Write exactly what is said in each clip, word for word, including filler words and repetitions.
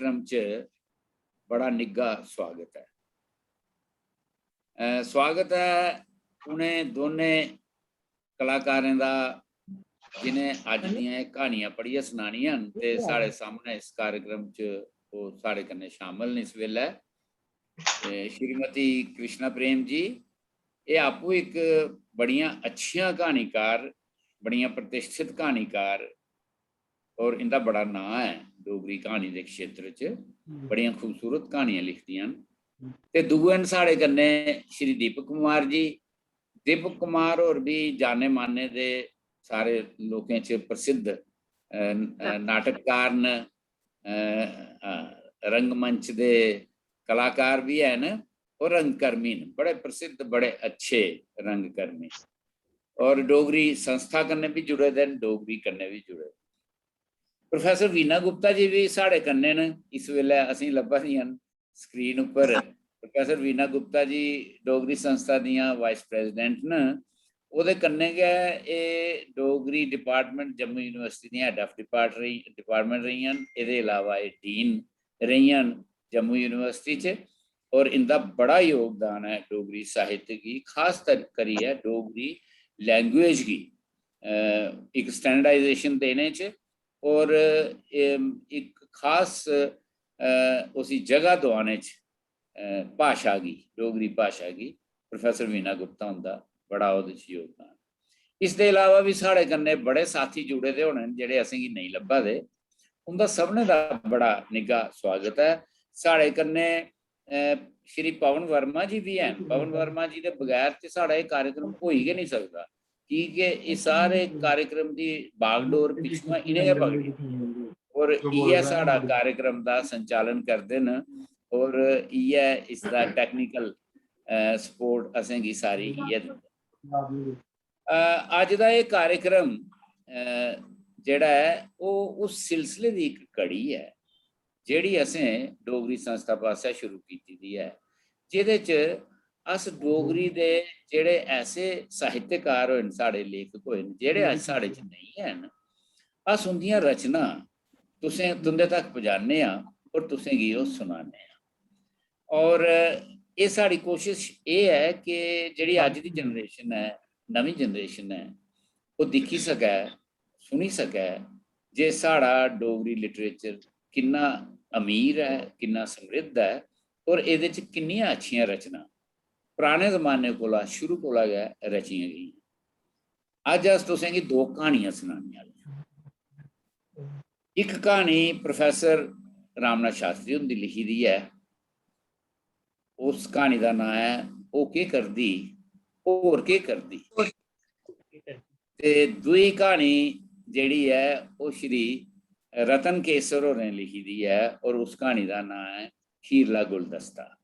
कार्यक्रम च बड़ा निग्घा स्वागत ऐ। अ, स्वागत ऐ उ'नें दोनें कलाकारें दा जि'नें अज्ज दियां एह् क्हानियां पढ़ियै सनानियां न ते साढ़े सामनै इस कार्यक्रम च ओह् साढ़े कन्नै शामल न इस बेल्लै। ते श्रीमती कृष्णा प्रेम जी, एह् आपूं इक बड़ियां अच्छियां क्हानीकार, बड़ियां प्रतिष्ठित क्हानीकार, और इं'दा बड़ा नांऽ ऐ डोगरी क्हानी दे क्षेत्र च, बड़ियां खूबसूरत क्हानियां लिखदियां न। ते दूए न साढ़े कन्नै श्री दीपक कुमार जी। दीपक कुमार होर बी जाने माने दे सारे लोकें च प्रसिद्ध, अ, अ, नाटककार न, अ, अ, रंगमंच दे कलाकार बी हैन और रंगकर्मी न, बड़े प्रसिद्ध, बड़े अच्छे रंगकर्मी। और डोगरी संस्था कन्नै बी जुड़े दे न, डोगरी कन्नै बी जुड़े दे। प्रोफेसर वीना गुप्ता जी बी साढ़े कन्नै न, इस बेल्लै असेंगी लब्भा दियां न स्क्रीन उप्पर। प्रोफेसर वीना गुप्ता जी डोगरी संस्था दियां वाइस प्रेसिडेंट न। ओह्दे कन्नै गै एह् डोगरी डिपार्टमेंट जम्मू यूनिवर्सिटी दियां हेड ऑफ डिपार्ट रेही, डिपार्टमेंट रेहियां न। एह्दे अलावा एह् डीन रेहियां न जम्मू यूनिवर्सिटी च। और इं'दा बड़ा योगदान ऐ डोगरी साहित्य गी, खास तर करियै डोगरी लैंग्वेज गी, अ, इक स्टैंडर्डाइजेशन देने च और, अम, इक खास, अ, उसी जगह दोआने च, अ, भाशा गी, डोगरी भाशा गी प्रोफेसर वीना गुप्ता हुंदा बड़ा ओह्दे च योगदान। इसदे अलावा बी साढ़े कन्नै बड़े साथी जुड़े दे होने न जेह्ड़े असेंगी नेईं लब्भा दे, उं'दा सभनें दा बड़ा निग्घा स्वागत ऐ। साढ़े कन्नै, अ, श्री पवन वर्मा जी बी हैन। पवन वर्मा जी दे बगैर ते साढ़ा एह् कार्यक्रम होई गै निं सकदा, की के एह् सारे कार्यक्रम दी बागडोर पिच्छुआं इ'नें गै पकड़ी और इ'यै साढ़ा कार्यक्रम दा संचालन करदे न और इ'यै इसदा टैक्निकल, अ, सपोर्ट असेंगी सारी इ'यै दिंदे। अ, अज्ज दा एह् कार्यक्रम, अ, जेह्ड़ा ऐ, ओह् उस सिलसिले दी इक कड़ी ऐ, जेह्ड़ी असें डोगरी संस्था पासेआ शुरू कीती दी ऐ, जेह्दे च अस डोगरी दे जेह्ड़े ऐसे साहित्यकार होए न, साढ़े लेखक होए न, जेह्ड़े अज्ज साढ़े च नेईं हैन, अस उं'दियां रचनां तुसें, तुं'दे तक पजाने आं और तुसेंगी ओह् सनाने आं। और एह् साढ़ी कोशश एह् ऐ कि जेह्ड़ी अज्ज दी जनरेशन ऐ, नमीं जनरेशन ऐ, ओह् दिक्खी सकै, सुनी सकै जे साढ़ा डोगरी लिटरेचर किन्ना अमीर ऐ, किन्ना समृद्ध ऐ और एह्दे च किन्नियां अच्छियां रचनां पराने जमाने कोला, शुरू कोला गै रचियां गेइयां। अज्ज अस तुसेंगी दो क्हानियां सनाने आह्ले आं। इक क्हानी प्रोफेसर रामनाथ शास्त्री हुंदी लिखी दी ऐ। उस क्हानी दा नांऽ ऐ ओह् केह् करदी, होर केह् करदी। ते दूई क्हानी जेह्ड़ी ऐ ओह् श्री रतन केसर होरें लिखी दी ऐ और उस क्हानी दा नांऽ ऐ खीरला गुलदस्ता।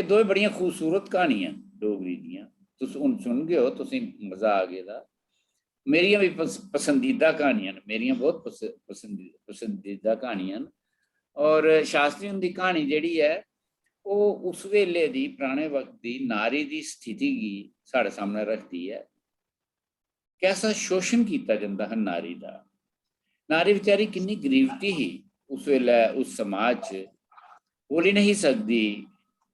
एह् दोए बड़ियां खूबसूरत क्हानियां न डोगरी दियां। तुस हुन सुनगे ओ, तुसें मजा आ गेदा। मेरियां बी पस-, पसंदीदा क्हानियां न, मेरियां बहुत पस-, पसंदी-, पसंदीदा क्हानियां न। और शास्त्री हुंदी क्हानी जेह्ड़ी ऐ, ओह् उस वेले दी, पराने वक्त दी नारी दी स्थिति गी साढ़े सामने रखदी ऐ। कैसा शोशन कीता जंदा हा नारी दा। नारी बेचारी किन्नी गरीबती ही उस वेले, उस समाज च। बोली नहीं सकदी।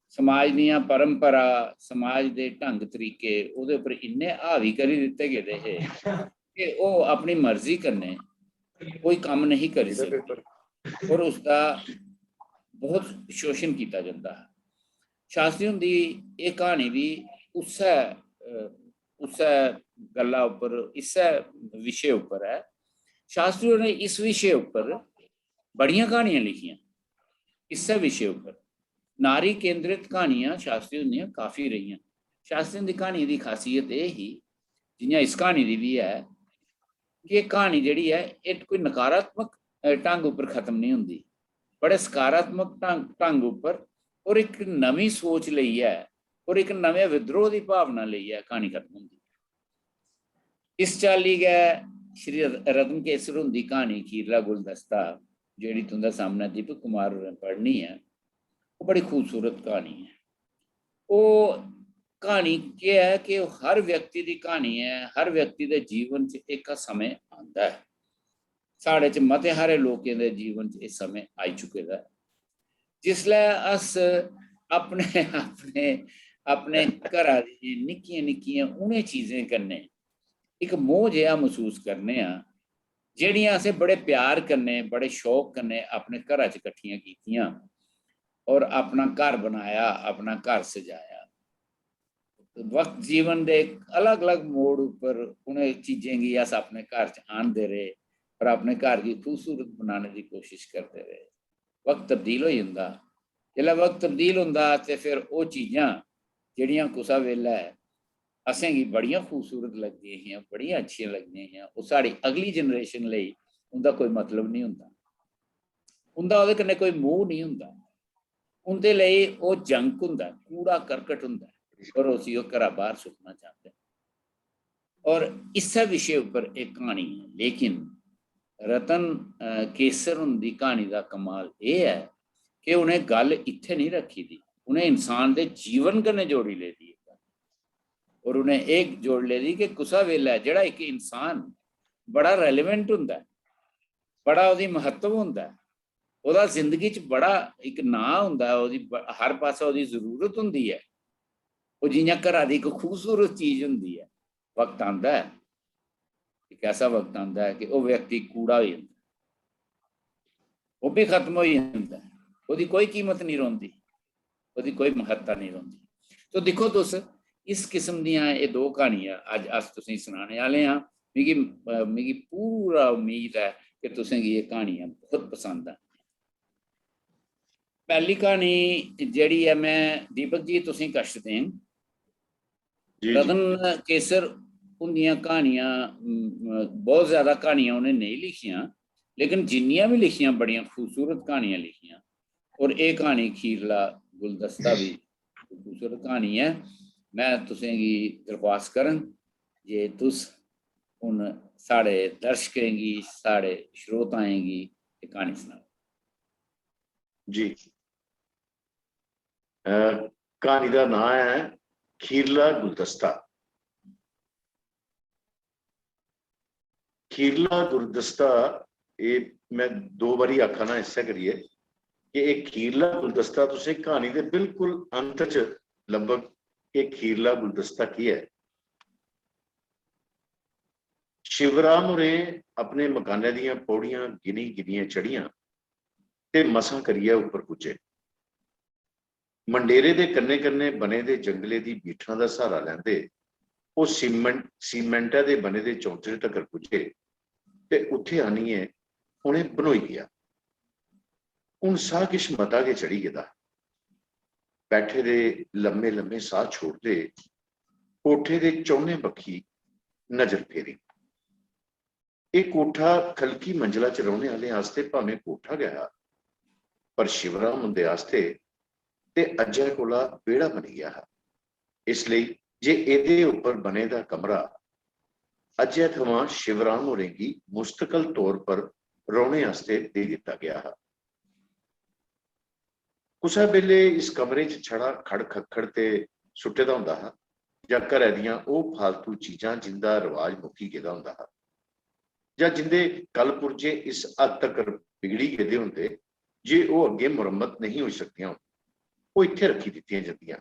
समाज दियां परंपरा, समाज दे ढंग तरीके ओह्दे उप्पर इन्ने हावी करी दित्ते गेदे हे कि ओह् अपनी मर्जी कन्नै कोई कम्म नहीं करी सकदी और उसदा बहुत शोशन कीता जंदा हा। शास्त्री हुंदी एह् क्हानी बी उस्सै, अ, उस्सै गल्ला उप्पर, इस्सै विशे उप्पर ऐ। शास्त्री होरें इस विशे उप्पर बड़ियां क्हानियां लिखियां, इस्सै विशे उप्पर। नारी केंद्रित क्हानियां शास्त्री हुंदियां काफी रेहियां। शास्त्री हुंदी क्हानियें दी खासियत एह् ही, जि'यां इस क्हानी दी बी ऐ, कि एह् क्हानी जेह्ड़ी ऐ, एह् कोई नकारात्मक, अ, ढंग उप्पर खत्म नेईं होंदी, बड़े सकारात्मक ढंग, ढंग उप्पर और इक नमीं सोच लेइयै और इक नमें विद्रोह दी भावना लेइयै क्हानी खत्म होंदी। इस चाल्ली गै श्री रतन केसर हुंदी क्हानी खीरला गुलदस्ता, जेह्ड़ी तुं'दे सामनै दीपक कुमार होरें पढ़नी ऐ, ओह् बड़ी खूबसूरत क्हानी ऐ। ओह् क्हानी केह् ऐ कि ओह् हर व्यक्ति दी क्हानी ऐ, हर व्यक्ति दे जीवन च इक समें आंदा ऐ। साढ़े च मते हारे लोकें दे जीवन च एह् समें आई चुके दा ऐ, जिसलै अस अपने अपने अपने घरा दियें निक्कियें निक्कियें उ'नें चीजें कन्नै इक मोह जेहा मसूस करने आं, जेह्ड़ियां असें बड़े प्यार कन्नै, बड़े शौक कन्नै अपने घरा च कट्ठियां कीतियां और अपना घर बनाया, अपना घर सजाया। वक्त जीवन दे अलग-अलग मोड़ उप्पर उ'नें चीजें गी अस अपने घर च आह्नदे रेह् और अपने घर गी खूबसूरत बनाने दी कोशिश करदे रेह्। वक्त तब्दील होई जंदा। जिसलै वक्त तब्दील होंदा ते फिर ओह् चीजां जेह्ड़ियां कुसै बेल्लै असेंगी बड़ियां खूबसूरत लगदियां हियां, बड़ियां अच्छियां लगदियां हियां, ओह् साढ़ी अगली जनरेशन लेई उं'दा कोई मतलब निं होंदा, उं'दा ओह्दे कन्नै कोई मोह निं होंदा। उं'दे लेई ओह् जंक होंदा, कूड़ा करकट होंदा, पर उसी ओह् घरा बाह्र सुट्टना चांह्दे। और इस्सै विशे उप्पर इक क्हानी ऐ, लेकिन रतन, अ, केसर हुंदी क्हानी दा कमाल एह् ऐ कि उ'नें गल्ल इत्थै निं रक्खी दी, उ'नें इंसान दे जीवन कन्नै जोड़ी लेदी ऐ। और उ'नें एह् जोड़ी लेदी कि कुसै बेल्लै जेह्ड़ा इक इंसान बड़ा रेलेवेंट होंदा ऐ, बड़ा ओह्दी म्हत्तव होंदा ऐ, ओह्दा जिंदगी च बड़ा इक नांऽ होंदा ऐ, ओह्दी ब-, हर पासै ओह्दी जरूरत होंदी ऐ। ओह् जि'यां घरा दी इक खूबसूरत चीज होंदी ऐ, वक्त आंदा ऐ, इक ऐसा वक्त आंदा ऐ कि ओह् व्यक्ति कूड़ा होई जंदा ऐ, ओह् बी खत्म होई जंदा ऐ, ओह्दी कोई कीमत निं रौंह्दी, ओह्दी कोई म्हत्ता निं रौंह्दी। तो दिक्खो तुस, इस किस्म दियां एह् दो क्हानियां अज्ज अस तुसेंगी सनाने आह्ले आं। मिगी, अ, मिगी पूरा उम्मीद ऐ कि तुसेंगी एह् क्हानियां बहुत पसंद आनियां। पैह्ली क्हानी जेह्ड़ी ऐ, में, दीपक जी, तुसेंगी कश देङ। जी, जी। रतन केसर हुंदियां क्हानियां, अम, बहुत ज्यादा क्हानियां उ'नें नेईं लिखियां, लेकिन जिन्नियां बी लिखियां, बड़ियां खूबसूरत क्हानियां लिखियां। और एह् क्हानी खीरला गुलदस्ता बी खूबसूरत क्हानी ऐ। में तुसेंगी दरख्वास्त करङ जे तुस हुन साढ़े दर्शकें गी, साढ़े श्रोताएं गी एह् क्हानी सनाओ। जी। अ, क्हानी दा नांऽ ऐ खीरला गुलदस्ता। खीरला गुलदस्ता, एह् में दो बारी आखा ना इस्सै करियै कि एह् खीरला गुलदस्ता तुसें क्हानी दे बिल्कुल अंत च लब्भग कि खीरला गुलदस्ता केह् ऐ। शिवराम होरें अपने मकानै दियां पौड़ियां गिनी गिनियै चढ़ियां ते मसां करियै उप्पर पुज्जे। मंडेरे दे कन्नै-कन्नै बने दे जंगले दी बीठा दा स्हारा लैंदे ओह् सीमेंट, सीमेंटै दे बने दे चौंतरे तगर पुज्जे ते उत्थें आनियै उ'नें बन्होई गेआ। हून साह् किश मता गै चढ़ी गेदा। बैठे दे लम्मे-लम्मे साह् छोड़दे कोठे दे चौनें बक्खी नजर फेरी। एह् कोठा खलकी मंजला च रौह्ने आह्लें आस्तै भामें कोठा गै हा, पर शिवराम हुंदे आस्तै ते अज्जै कोला बेह्ड़ा बनी गेआ हा। इसलेई जे एह्दे उप्पर बने दा कमरा अज्जै थमां शिवराम होरें गी मुस्तकल तौर पर रौह्ने आस्तै देई दित्ता गेआ हा। कुसै बेल्लै इस कमरे च छड़ा खड़ खक्खड़ ते सुट्टे दा होंदा हा, जां घरै दियां ओह् फालतू चीजां जिंदा रवाज मुक्की गेदा होंदा हा, जां जिंदे कल पुर्जे इस हद तकर बिगड़ी गेदे होंदे जे ओह् अग्गें मुरम्मत नेईं होई सकदियां होंदियां, ओह् इत्थें रक्खी दित्तियां जंदियां।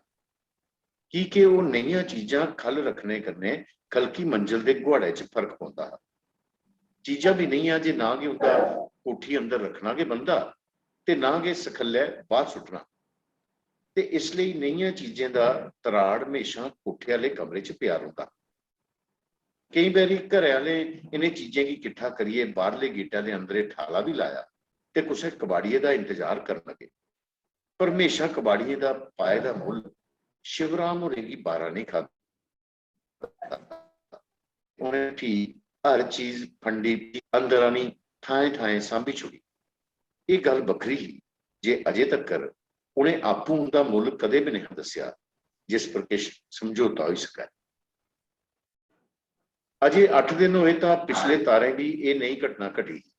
की के ओह् नेहियां चीजां ख'ल्ल रक्खने कन्नै ख'लकी मंजल दे गुहाड़ै च फर्क पौंदा हा। चीजां बी नेहियां जे ना गै उं'दा कोठी अंदर रक्खना गै बनदा ते ना गै सखल्लै बाह्र सुट्टना। ते इस लेई नेहियां चीजें दा तराड़ म्हेशां कोठे आह्ले कमरे च पेआ रौंह्दा। केईं बारी घरै आह्लें इ'नें चीजें गी किट्ठा करियै बाह्रले गेटा दे अंदरे ठाला बी लाया ते कुसै कबाड़िये दा इंतजार करन लगे। पर म्हेशां कबाड़ियें दा पाए दा मुल्ल शिवराम होरें गी बारा नेईं खाद्धा। उ'नें फ्ही हर चीज फंडी अंदर आनी थाएं-थाएं सांभी छोड़ी। एह् गल्ल बक्खरी ही जे अजें तक्कर उ'नें आपूं उं'दा मुल्ल कदें बी नेहा दस्सेआ जिस पर किश समझौता होई सकै। अजें अट्ठ दिन होए तां पिछले तारें बी एह् नेही घटना घटी ही।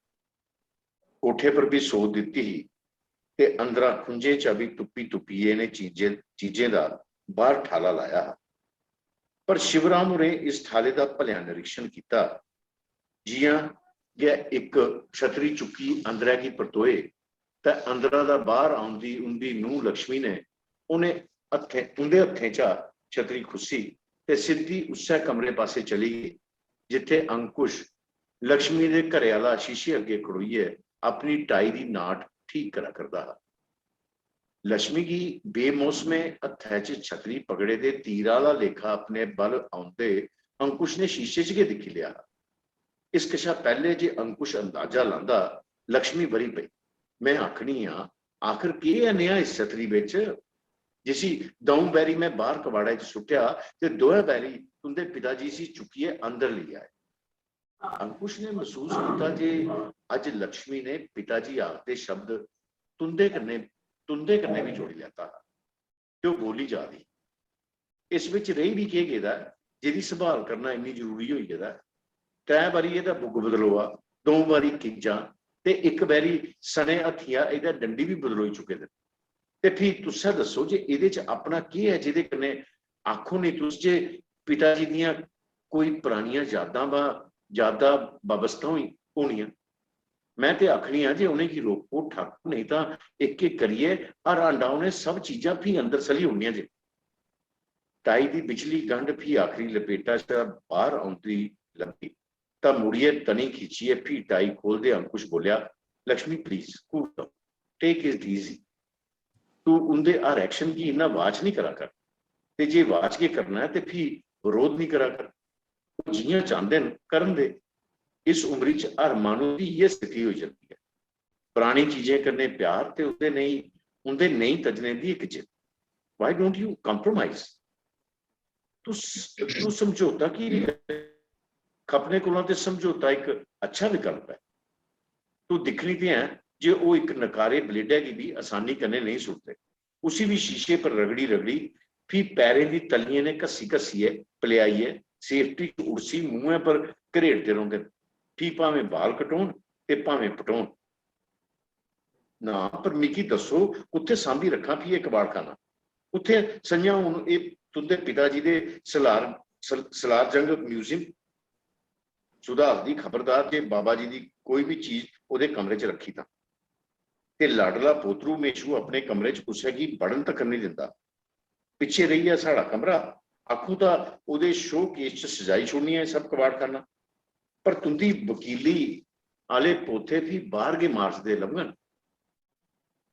कोठे पर बी सोत दित्ती ही ते अंदरा खुंझें चा बी तुप्पी-तुप्पियै इ'नें चीजें, चीजें दा बाह्र ठाला लाया हा। पर शिवराम होरें इस ठाले दा भलेआं निरीक्षण कीता, जि'यां गै इक छतरी चुक्की अंदरै गी परतोए, ते अंदरा दा बाहर औंदी उंदी नूंह लक्ष्मी ने उ'नें हत्थें, उंदे हत्थें चा छतरी खुस्सी ते सिद्धी उस्सै कमरे पासै चली गेई, जित्थै अंकुश लक्ष्मी दे घरै आह्ला शीशे अग्गें खड़ोइयै अपनी टाई दी नाट ठीक करा करदा हा। लक्ष्मी गी बेमौसमे हत्थै च छतरी पकड़े दे तीरा आह्ला लेखा अपने बल औंदे अंकुश ने शीशे च गै दिक्खी लेआ हा। इस कशा पैह्ले जे अंकुश अंदाजा लांदा, लक्ष्मी बरी पेई। "में आखनी आं, आखर केह् ऐ नेहा इस छतरी बिच, जिसी द'ऊं बैरी में बाहर कबाड़ै च सुट्टेआ ते दोऐ बैरी तुंदे पिता जी इसी चुक्कियै अंदर लेई आए?" अंकुश ने मसूस कीता जे अज्ज लक्ष्मी ने पिता जी आखदे शब्द तुंदे कन्नै, तुंदे कन्नै बी जोड़ी लैता हा। ते ओह् बोली जा दी। इस बिच रेही बी केह् गेदा ऐ, जेह्दी संभाल करना इन्नी जरूरी होई गेदा ऐ? त्रै बारी एह्दा बुग्ग बदलोआ, दो बारी किंजां, ते इक बारी सने हत्थिया एह्दा डंडी बी बदलोई चुके दे न। ते फ्ही तुस्सै दस्सो जे एह्दे च अपना केह् ऐ, जेह्दे कन्नै आखो नेईं तुस जे पिता जी दियां कोई परानियां यादां बा, यादां बाबस्ता होई, होनियां। में ते आखनी आं जे उ'नेंगी रोको, ठाको, नेईं तां इक-इक करियै हर हांडा उ'नें सब चीजां फ्ही अंदर सली ओड़नियां जे। टाई दी बिचली गंढ फ्ही आखरी लपेटा शा बाह्र औंदी लब्भी, तां मुड़ियै तनी खिच्चियै फ्ही टाई खोह्लदे अंकुश बोल्लेआ, "Lakshmi, please, cool down, take it easy। तू उं'दे हर action गी इन्ना watch निं करा कर, ते जे watch गै करना ऐ ते फ्ही बरोध निं करा कर। ओह् जि'यां चांह्दे न, करन दे। इस उमरी च हर माह्नू दी इ'यै स्थिति होई जंदी ऐ। परानी चीजें कन्नै प्यार ते उं'दे नेईं, उं'दे नेईं तज्जने दी इक जिद्द। Why don't you compromise? तू स-, तू समझौता की निं करदा? खपने कोला ते समझौता इक अच्छा विकल्प ऐ। तू दिक्खनी ते ऐ जे ओह् इक नकारे blade-ऐ गी बी असानी कन्नै नेईं सुट्टदे। उसी बी शीशे पर रगड़ी-रगड़ी, फ्ही पैरें दी तलियें नै घस्सी-घस्सियै, पलेआइयै, safety च उड़सी मुंहै पर घरेड़दे रौंह्दे न। फ्ही भामें बाल कटोन ते भामें पटोन। ना, पर मिगी दस्सो, कुत्थै सांभी रक्खां फ्ही एह् कबाड़खाना? कुत्थै? संञा हून एह् तुं'दे पिता जी दे सलार, सल-, सलार जंग museum। सुधा आखदी, "खबरदार जे बाबा जी दी कोई बी चीज ओह्दे कमरे च रक्खी तां।" ते लाडला पोतरू मेशू अपने कमरे च कुसै गी बड़न तक्कर निं दिंदा। पिच्छे रेही गेआ साढ़ा कमरा, आखूं तां ओह्दे show case च सजाई छोड़नियां एह् सब कबाड़खाना। पर तुं'दी वकीली आह्ले पोथे फ्ही बाह्र गै मारचदे लभङन।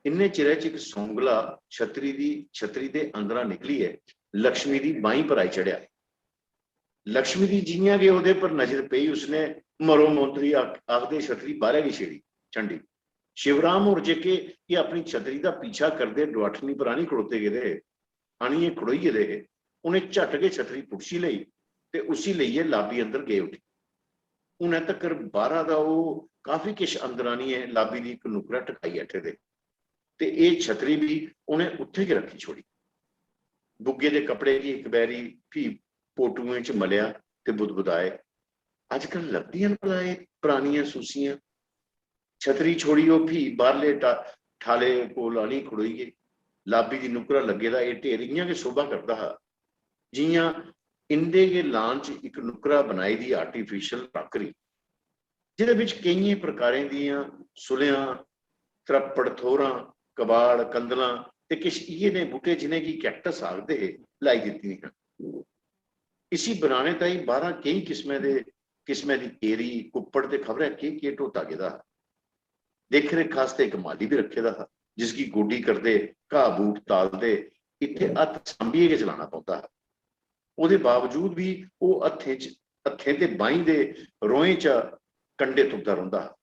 इन्ने चिरै च इक सौंगला छतरी दी, छतरी दे अंदरा निकलियै लक्ष्मी दी बाहीं पर आई चढ़ेआ। लक्ष्मी दी जि'यां गै ओह्दे पर नजर पेई, उसने "मरो मोंतरी" आख-, आखदे छतरी बाह्रै गी छेड़ी, छंडी। शिवराम होर, जेह्के कि अपनी छतरी दा पीछा करदे डुआठनी पर आनी खड़ोते गेदे हे, आनियै खड़ोई गेदे हे, उ'नें झट गै छतरी पुच्छी लेई ते उसी लेइयै lobby अंदर गे उठी। हुनै तक्कर बाह्रा दा ओह् काफी किश अंदर आनियै lobby दी इक नुक्करै टकाई बैठे दे, ते एह् छतरी बी उ'नें उत्थै गै रक्खी छोड़ी। बुग्गे दे कपड़े गी इक बैरी फ्ही पोटुएं च मलेआ ते बुदबुदाए, "अजकल लभदियां न भला एह् परानियां सूसियां?" छतरी छोड़ी ओह् फ्ही बाह्रले टा-, ठाले कोल आनी खड़ोई गे। Lobby दी नुक्करा लग्गे दा एह् ढेर इ'यां गै शोभा करदा हा, जि'यां इं'दे गै lawn च इक नुक्करा बनाई दी artificial crockery, जेह्दे बिच केइयें प्रकारें दियां सुलेआं, त्रप्पड़, थोह्‌रां, कबाड़, कंदलां ते किश इ'यै नेह् बूह्टे, जि'नेंगी cactus आखदे हे, लाई दित्ती दियां। इसी बनाने ताईं बाह्‌रा केई किस्में दे, किस्में दी केरी, कुप्पड़ ते खबरै केह्-केह् ढोता गेदा हा। दिक्ख-रिक्ख आस्तै इक माली बी रक्खे दा हा, जिसगी गोड्डी करदे, घाऽ-बूट तालदे, इत्थै हत्थ सांभियै गै चलाना पौंदा हा। ओह्‌दे बावजूद बी ओह् हत्थें च, हत्थें ते बाहीं दे रोहें चा कंडे तुपदा रौंह्‌दा हा।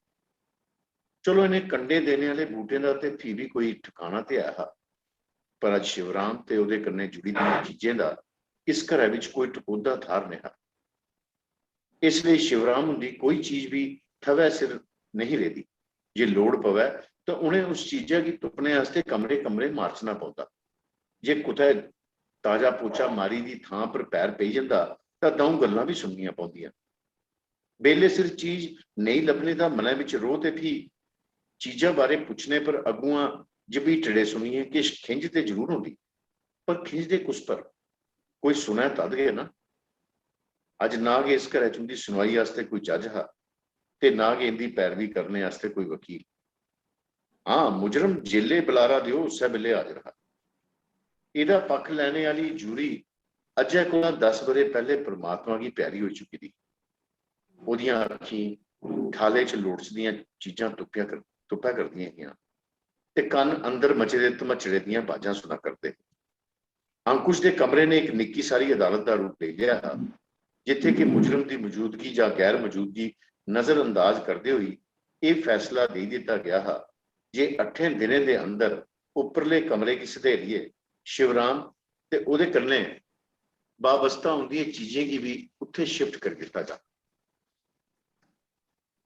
चलो, इ'नें कंडे देने आह्‌ले बूह्‌टें दा ते फ्ही बी कोई ठकाना ते ऐ हा, पर अज्ज शिवराम ते ओह्‌दे कन्नै जुड़ी दियें चीजें दा इस घरै बिच कोई टकोह्‌दा थाह्‌र नेहा। इसलेई शिवराम हुंदी कोई चीज बी थ'वै सिर नेही रेह्‌दी। जे लोड़ पवै तां उ'नें उस चीजा गी तुप्पने आस्तै कमरे-कमरे मारचना पौंदा। जे कुतै ताजा पोचा मारी दी थां पर पैर पेई जंदा तां द'ऊं गल्लां बी सुननियां पौंदियां। बेल्ले सिर चीज नेईं लब्भने दा मनै बिच रोह् ते फ्ही चीजा बारै पुच्छने पर अगुआं जबीटड़े सुनियै किश खिंझ ते जरूर होंदी, पर खिंझदे कुस पर? कोई सुनै तद गै ना। अज्ज ना गै इस घरै च उं'दी सुनवाई आस्तै कोई जज हा। ते ना गै इंदी पैरवी करने आस्तै कोई वकील। हां, मुजरम जेल्लै बलारा देओ, उस्सै बेल्लै हाजर हा। एह्दा पक्ख लैने आह्ली जूरी अज्जै कोला दस ब'रे पैह्ले परमात्मा गी प्यारी होई चुकी दी ही। ओह्दियां अक्खीं ठाले च लोड़चदियां चीजां तुप्पेआ कर-, तुप्पै करदियां हियां ते कन्न अंदर मचे दे धमचड़े दियां बाजां सुना करदे हे। अंकुश दे कमरे ने इक निक्की सारी अदालत दा रूप लेई लेआ हा, जित्थै कि मुजरम दी मौजूदगी जां गैर मौजूदगी नजरअंदाज करदे होई एह् फैसला देई दित्ता गेआ हा जे अट्ठें दिनें दे अंदर उप्परले कमरे गी सधेरियै शिवराम ते ओह्दे कन्नै बाबस्ता उंदियें चीजें गी बी उत्थै शिफ्ट करी दित्ता जा।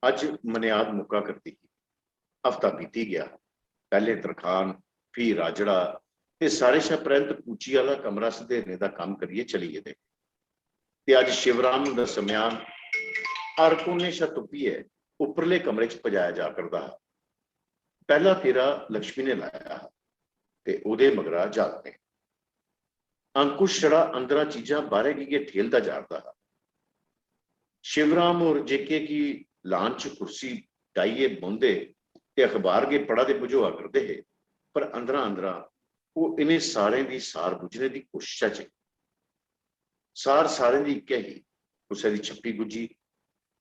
अज्ज मनेआद मुक्का करदी ही। हफ्ता बीती गेआ। पैह्ले तरखान, फ्ही राजड़ा ते सारे शा परैंत कूची आह्ला कमरा सधेरने दा कम्म करियै चली गेदे। ते अज्ज शिवराम हुंदा सम्यान हर कोने शा तुप्पियै उप्परले कमरे च पजाया जा करदा हा। पैह्ला फेरा लक्ष्मी ने लाया हा ते ओह्दे मगरा जागत ने। अंकुश छड़ा अंदरा चीजां बाह्रै गी गै ठेलदा जा'रदा हा। शिवराम होर जेह्के कि लान च कुर्सी डाहियै बौंह्दे ते अखबार गै पढ़ा दे बझोआ करदे हे, पर अंदरा अंदरा ओह् इ'नें सारें दी सार बुज्झने दी कोशशा च हे। सार सारें दी इक्कै ही, कुसै दी छप्पी गुज्झी,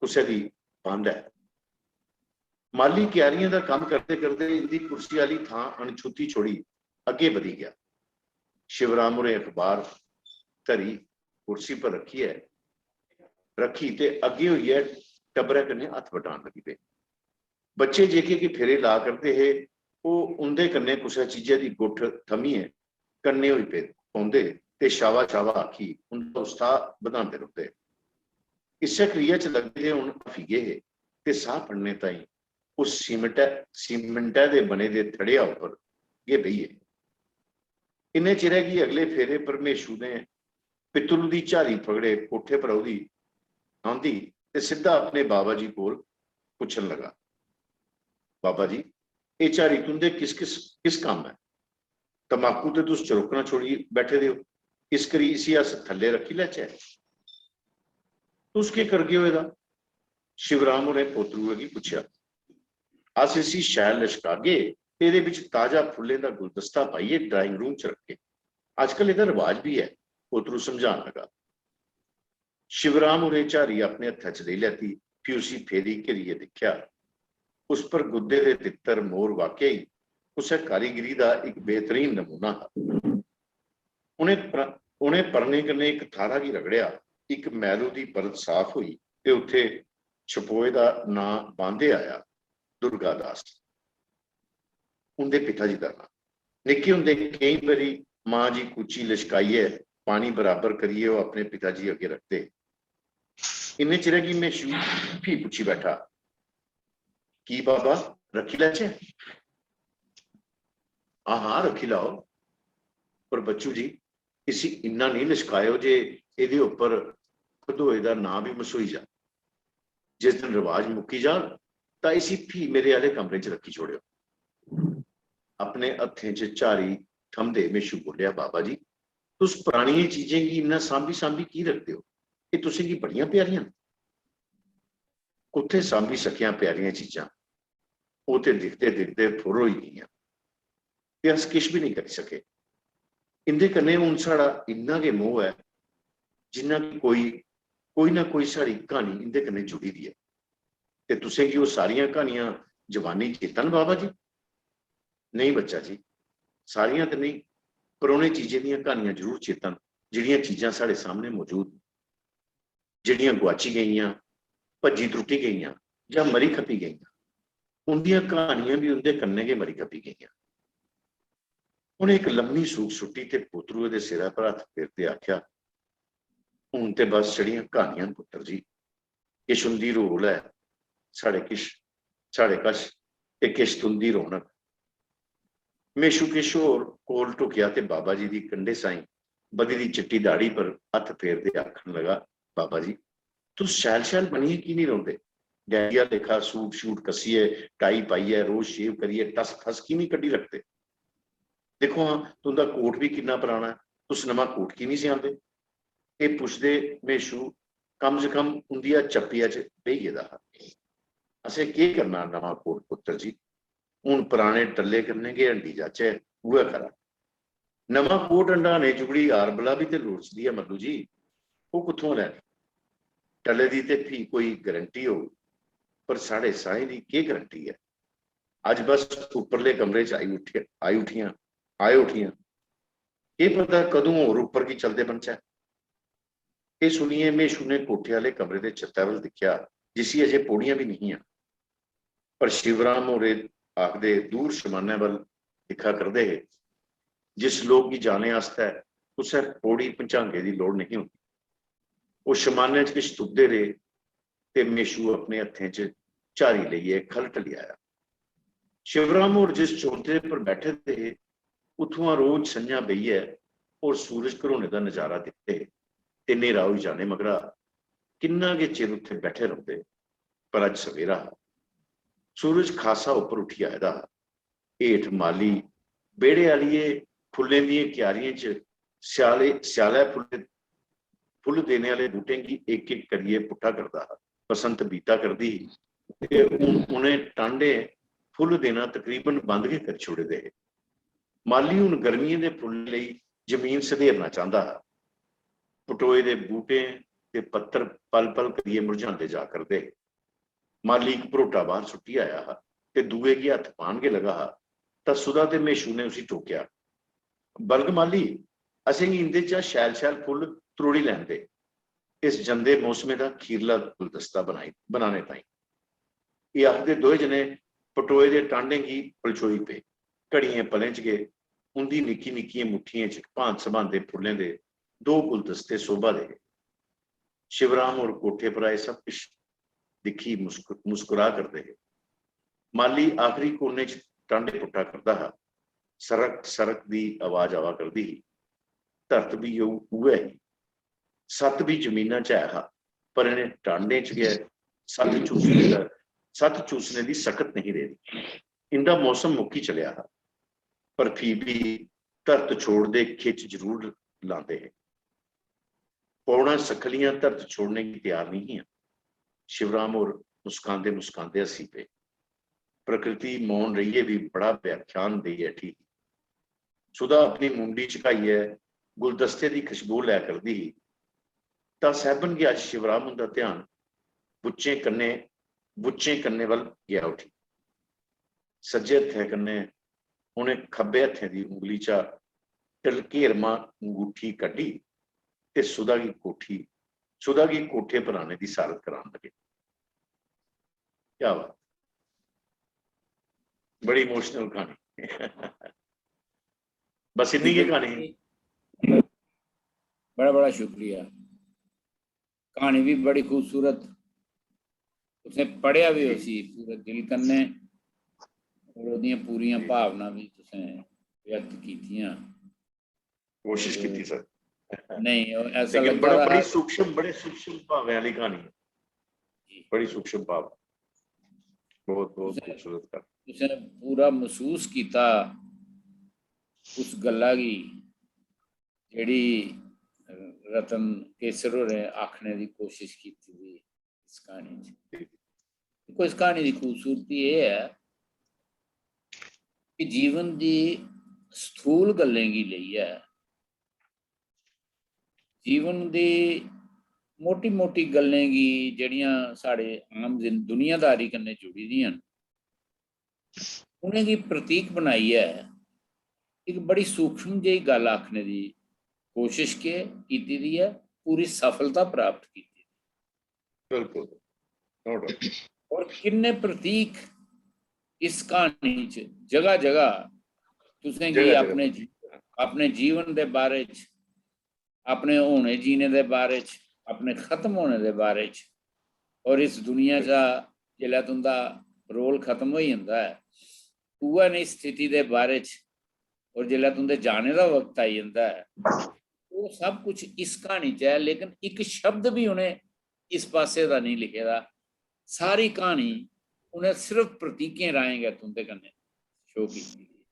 कुसै दी बंद ऐ। माली क्यारियें दा कम्म करदे करदे इंदी कुर्सी आह्ली थां अनछूती छोड़ी अग्गें बधी गेआ। शिवराम होरें अखबार धरी कुर्सी पर रक्खियै रक्खी ते अग्गें होइयै टब्बरै कन्नै हत्थ बटान लगी पे। बच्चे जेह्के कि फेरे ला करदे हे, ओह् उंदे कन्नै कुसै चीजै दी गुट्ठ थम्मियै कन्नै होई पे पौंदे ते शावा शावा आखी उंदा उत्साह बधांदे रौंह्दे। इस्सै क्रिया च लग्गे दे हून हफी गे हे ते साह् फड़ने ताईं उस सीमेंटै सीमेंटै दे बने दे थड़ेआ उप्पर गै बेही गे। इन्ने चिरै गी अगले फेरे पर मेशू ने पित्तलू दी झारी फगड़े कोठे पर ओह्दी आंदी ते सिद्धा अपने बाबा जी कोल पुच्छन लगा, "बाबा जी, एह् झारी तुंदे किस किस किस कम्म ऐ? तमाकू ते तुस चरोकना छोड़ी बैठे दे ओ, इस करी इसी अस थल्ले रक्खी लैचै?" "तुस केह् करगे ओ एह्दा?" शिवराम होरें पोतरुए गी पुच्छेआ। "अस इसी शैल लशकागे ते एह्दे बिच ताजा फुल्लें दा गुलदस्ता पाइयै ड्राइंग रूम च रखगे। अजकल एह्दा रवाज बी ऐ," पोतरू समझान लगा। शिवराम होरें झारी अपने हत्थै च लेई लैती, फ्ही उसी फेरी घेरियै दिक्खेआ। उस पर गुद्दे दे तित्तर मोर वाकई कुसै कारीगरी दा इक बेहतरीन नमूना हा। उ'नें प्र-, उ'नें परनें कन्नै इक थाह्रा गी रगड़ेआ, इक मैरू दी परत साफ होई ते उत्थै छपोए दा नांऽ बांदे आया, दुर्गा दास। उं'दे पिता जी दा नांऽ। निक्के होंदे केईं बारी मां जी कूची लशकाइयै पानी बराबर करियै ओह् अपने पिता जी अग्गें रखदे। इन्ने चिरै गी मेशू फ्ही पुच्छी बैठा, "की बाबा, रक्खी लैचै?" "हां हां, रक्खी लैओ, पर बच्चू जी, इसी इन्ना नेईं लशकाएओ जे एह्दे उप्पर खधोए दा नांऽ बी मसोई जा। जिस दिन रवाज मुक्की जाग, तां इसी फ्ही मेरे आह्ले कमरे च रक्खी छोड़ेओ।" अपने हत्थें च झारी थमदे मेशू बोलेआ, "बाबा जी, तुस परानियें चीजें गी इन्ना सांभी सांभी की रखदे ओ? एह् तुसेंगी बड़ियां प्यारियां न।" कुत्थै सांभी सकेआं प्यारियां चीजां? ओह् ते दिखदे दिखदे फुर होई गेइयां। ते अस किश बी नेईं करी सके। इं'दे कन्नै हून साढ़ा इन्ना गै मोह् ऐ, जिन्ना कि कोई, कोई ना कोई साढ़ी क्हानी इं'दे कन्नै जुड़ी दी ऐ। ते तुसें गी ओह् सारियां क्हानियां जबानी चेता न, बाबा जी? नेईं बच्चा जी, सारियां ते नेईं, पर उ'नें चीजें दियां क्हानियां जरूर चेता न, जेह्ड़ियां चीजां साढ़े सामनै मौजूद न। जेह्ड़ियां गुआची गेइयां, भज्जी त्रुट्टी गेइयां जां मरी खपी गेइयां, उं'दियां क्हानियां बी उं'दे कन्नै गै मरी खपी गेइयां। उ'नें इक लम्मी सूक सुट्टी ते पोतरुए दे सिरै पर हत्थ फेरदे आखेआ, "हून ते बस छड़ियां क्हानियां न पुत्तर जी, किश उं'दी रोल ऐ साढ़े किश, साढ़े कश, ते किश तुं'दी रौनक।" मेशू किश होर कोल टुकेआ ते बाबा जी दी कंढे साईं बधी दी चिट्टी दाढ़ी पर हत्थ फेरदे आखन लगा, "बाबा जी, तुस शैल-शैल बनियै की निं रौंह्दे? डैडी आह्ला लेखा सूट-शूट कस्सियै, टाई पाइयै, रोज शेव करियै टस-फस की निं कड्ढी रखदे? दिक्खो हां, तुं'दा कोट बी किन्ना पराना ऐ, तुस नमां कोट की निं सिआंदे?" एह् पुछदे मेशू कम से कम उं'दिया चप्पिया च बेही गेदा हा। असें केह् करना नमां कोट पुत्तर जी? हून पराने टल्ले कन्नै गै हंडी जाचै, उ'ऐ खरा। नमां कोट हंडाने जुगड़ी आरबला बी ते लोड़चदी ऐ मल्लू जी, ओह् कुत्थुआं लैनी? टल्ले दी ते फ्ही कोई गारंटी होग, पर साढ़े साहें दी केह् गारंटी ऐ? अज्ज बस उप्परले कमरे च आई उट्ठियां, आई उट्ठियां, आए उट्ठियां। केह् पता कदूं होर उप्पर गी चलदे बनचै। एह् सुनियै म्हेशू ने कोठे आह्ले कमरे दे छत्तै बल दिक्खेआ, जिसी अजें पौड़ियां बी नेईं हियां। पर शिवराम होर एह् आखदे दूर शमानै बल दिक्खा करदे हे, जिस लोक गी जाने आस्तै कुसै पौड़ी भंचांगे दी लोड़ नेईं होंदी। ओह् शमानै च किश तुपदे रेह् ते म्हेशू अपने हत्थें च झारी लेइयै ख'ल्ल टली आया। शिवराम होर जिस चौंतरे पर बैठे दे हे, उत्थुआं रोज संझा बेहियै होर सूरज घरोने दा नजारा दिखदे हे ते न्हेरा होई जाने मगरा किन्ना गै चिर उत्थै बैठे रौंह्दे। पर अज्ज सवेरा हा, सूरज खासा उप्पर उठी आए दा हा। हेठ माली बेह्ड़े आह्लिये फुल्लें दियें क्यारियें च स्याले, स्यालै फुल्ले, फुल्ल देने आह्ले बूह्टें गी इक-इक करियै पुट्टा करदा हा। बसंत बीता करदी ही ते हून उ'नें टांडें फुल्ल देना तकरीबन बंद गै करी छोड़े दे हे। माली हून गर्मियें दे फुल्लें लेई जमीन सधेरना चांह्दा हा। पटोए दे बूह्टें दे पत्तर पल-पल करियै मुरझांदे जा करदे हे। माली इक भरोटा बाह्र सुट्टी आया हा ते दूए गी हत्थ पान गै लगा हा तां सुधा ते म्हेशू ने उसी टोकेआ, "बलग माली, असेंगी इं'दे चा शैल-शैल फुल्ल त्रोड़ी लैन दे, इस जंदे मौसमे दा खीरला गुलदस्ता बनाई, बनाने ताईं।" एह् आखदे दोए जने पटोए दे टांडें गी पलछोई पे। घड़ियें पलें च गै उं'दी निक्की-निक्कियें मुट्ठियें च भांत-सभांते फुल्लें दे दो गुलदस्ते शोभा दे हे। शिवराम होर कोठे परा एह् सब किश दिक्खी मुस्क-, मुस्कुरा करदे हे। माली आखरी कोने च टांडे पुट्टा करदा हा। सरक सरक दी आवाज आवा करदी ही। धरत बी उ-, उ'ऐ ही। सत्त बी जमीना च ऐ हा, पर इ'नें टांडें च गै सत्त चूसने दा, सत्त चूसने दी सकत नेईं रेही। इं'दा मौसम मुक्की चलेआ हा, पर फ्ही बी धरत छोड़दे खिच्च जरूर लांदे हे। पौड़ां सखलियां धरत छोड़ने गी त्यार नेईं हियां। शिवराम होर मुस्कांदे मुस्कांदे हस्सी पे। प्रकृति मौन रेहियै बी बड़ा व्याख्यान देइयै उठी ही। सुधा अपनी मुंडी झकाइयै गुलदस्ते दी खुशबू लै करदी ही तां सैह्बन गी अज्ज शिवराम हुंदा ध्यान बुच्चें कन्नै, बुच्चें कन्नै वल गेआ उठी। सज्जे हत्थै कन्नै उ'नें खब्बे हत्थै दी उंगली चा ढलकेरमा अंगूठी कड्ढी ते सुधा गी कोठी, सुधा गी कोठे पर आने दी सारत करान लगे। क्या बात, बड़ी इमोशनल कहानी। बस इन्नी गै कहानी। बड़ा बड़ा शुक्रिया। कहानी भी बड़ी खूबसूरत, तुसें पढ़ेआ भी उसी पूरे दिल कन्नै और ओह्दियां पूरियां भावना भी तुसें व्यक्त कीतियां। कोशिश कीती सर। नहीं, ऐसा लेकिन बड़ा, बड़ी सूक्ष्म, बड़े सूक्ष्म भावें वाली कहानी है। बड़ी सूक्ष्म भाव, बहुत, बहुत खूबसूरत। तुसें पूरा महसूस किया उस गल्ला गी जेह्ड़ी रतन केसर होरें आखने दी कोशिश कीती दी इस क्हानी च। दिक्खो, इस क्हानी दी खूबसूरती एह् ऐ कि जीवन दी स्थूल गल्लें गी लेइयै, जीवन दी मोटी-मोटी गल्लें गी, जेह्ड़ियां साढ़े आम जिन-, दुनियादारी कन्नै जुड़ी दियां न, उ'नेंगी प्रतीक बनाइयै इक बड़ी सूक्ष्म जेही गल्ल आखने दी कोशिश के कीती दी ऐ, पूरी सफलता प्राप्त कीती दी। बिल्कुल, no doubt। और किन्ने प्रतीक इस क्हानी च जगह जगह तुसेंगी जगह जगह अपने जी-, अपने जीवन दे बारे च, अपने होने जीने दे बारे च, अपने खत्म होने दे बारे च, और इस दुनिया चा जिसलै तुंदा रोल खत्म होई जंदा ऐ, उ'ऐ नेही स्थिति दे बारे च, और जिसलै तुंदे जाने दा वक्त आई जंदा ऐ, ओह् सब कुछ इस क्हानी च ऐ, लेकिन इक शब्द बी उ'नें इस पासे दा नेईं लिखे दा। सारी क्हानी उ'नें सिर्फ प्रतीकें राहें गै तुंदे कन्नै शो कीती दी।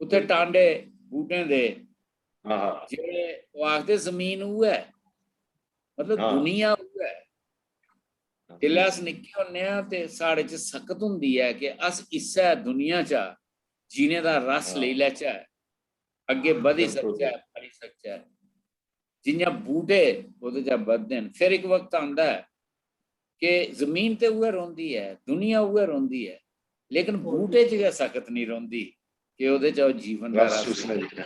उत्थै टांडे बूटें दे, हां, हां। जेह्ड़े ओह् आखदे जमीन उ'ऐ, मतलब हां। दुनिया उ'ऐ। हां। जिसलै अस निक्के होन्ने आं ते साढ़े च सकत होंदी ऐ कि अस इस्सै दुनिया चा जीने दा रस लेई लैचै, अग्गें बधी सकचै, फली सकचै। जि'यां बूह्टे ओह्दे चा बधदे न, फिर इक वक्त आंदा ऐ कि जमीन ते उ'ऐ रौंह्दी ऐ, दुनिया उ'ऐ रौंह्दी ऐ, लेकिन बूह्टे च गै सकत निं रौंह्दी कि ओह्दे च ओह् जीवन दा रस रस उसने निकले।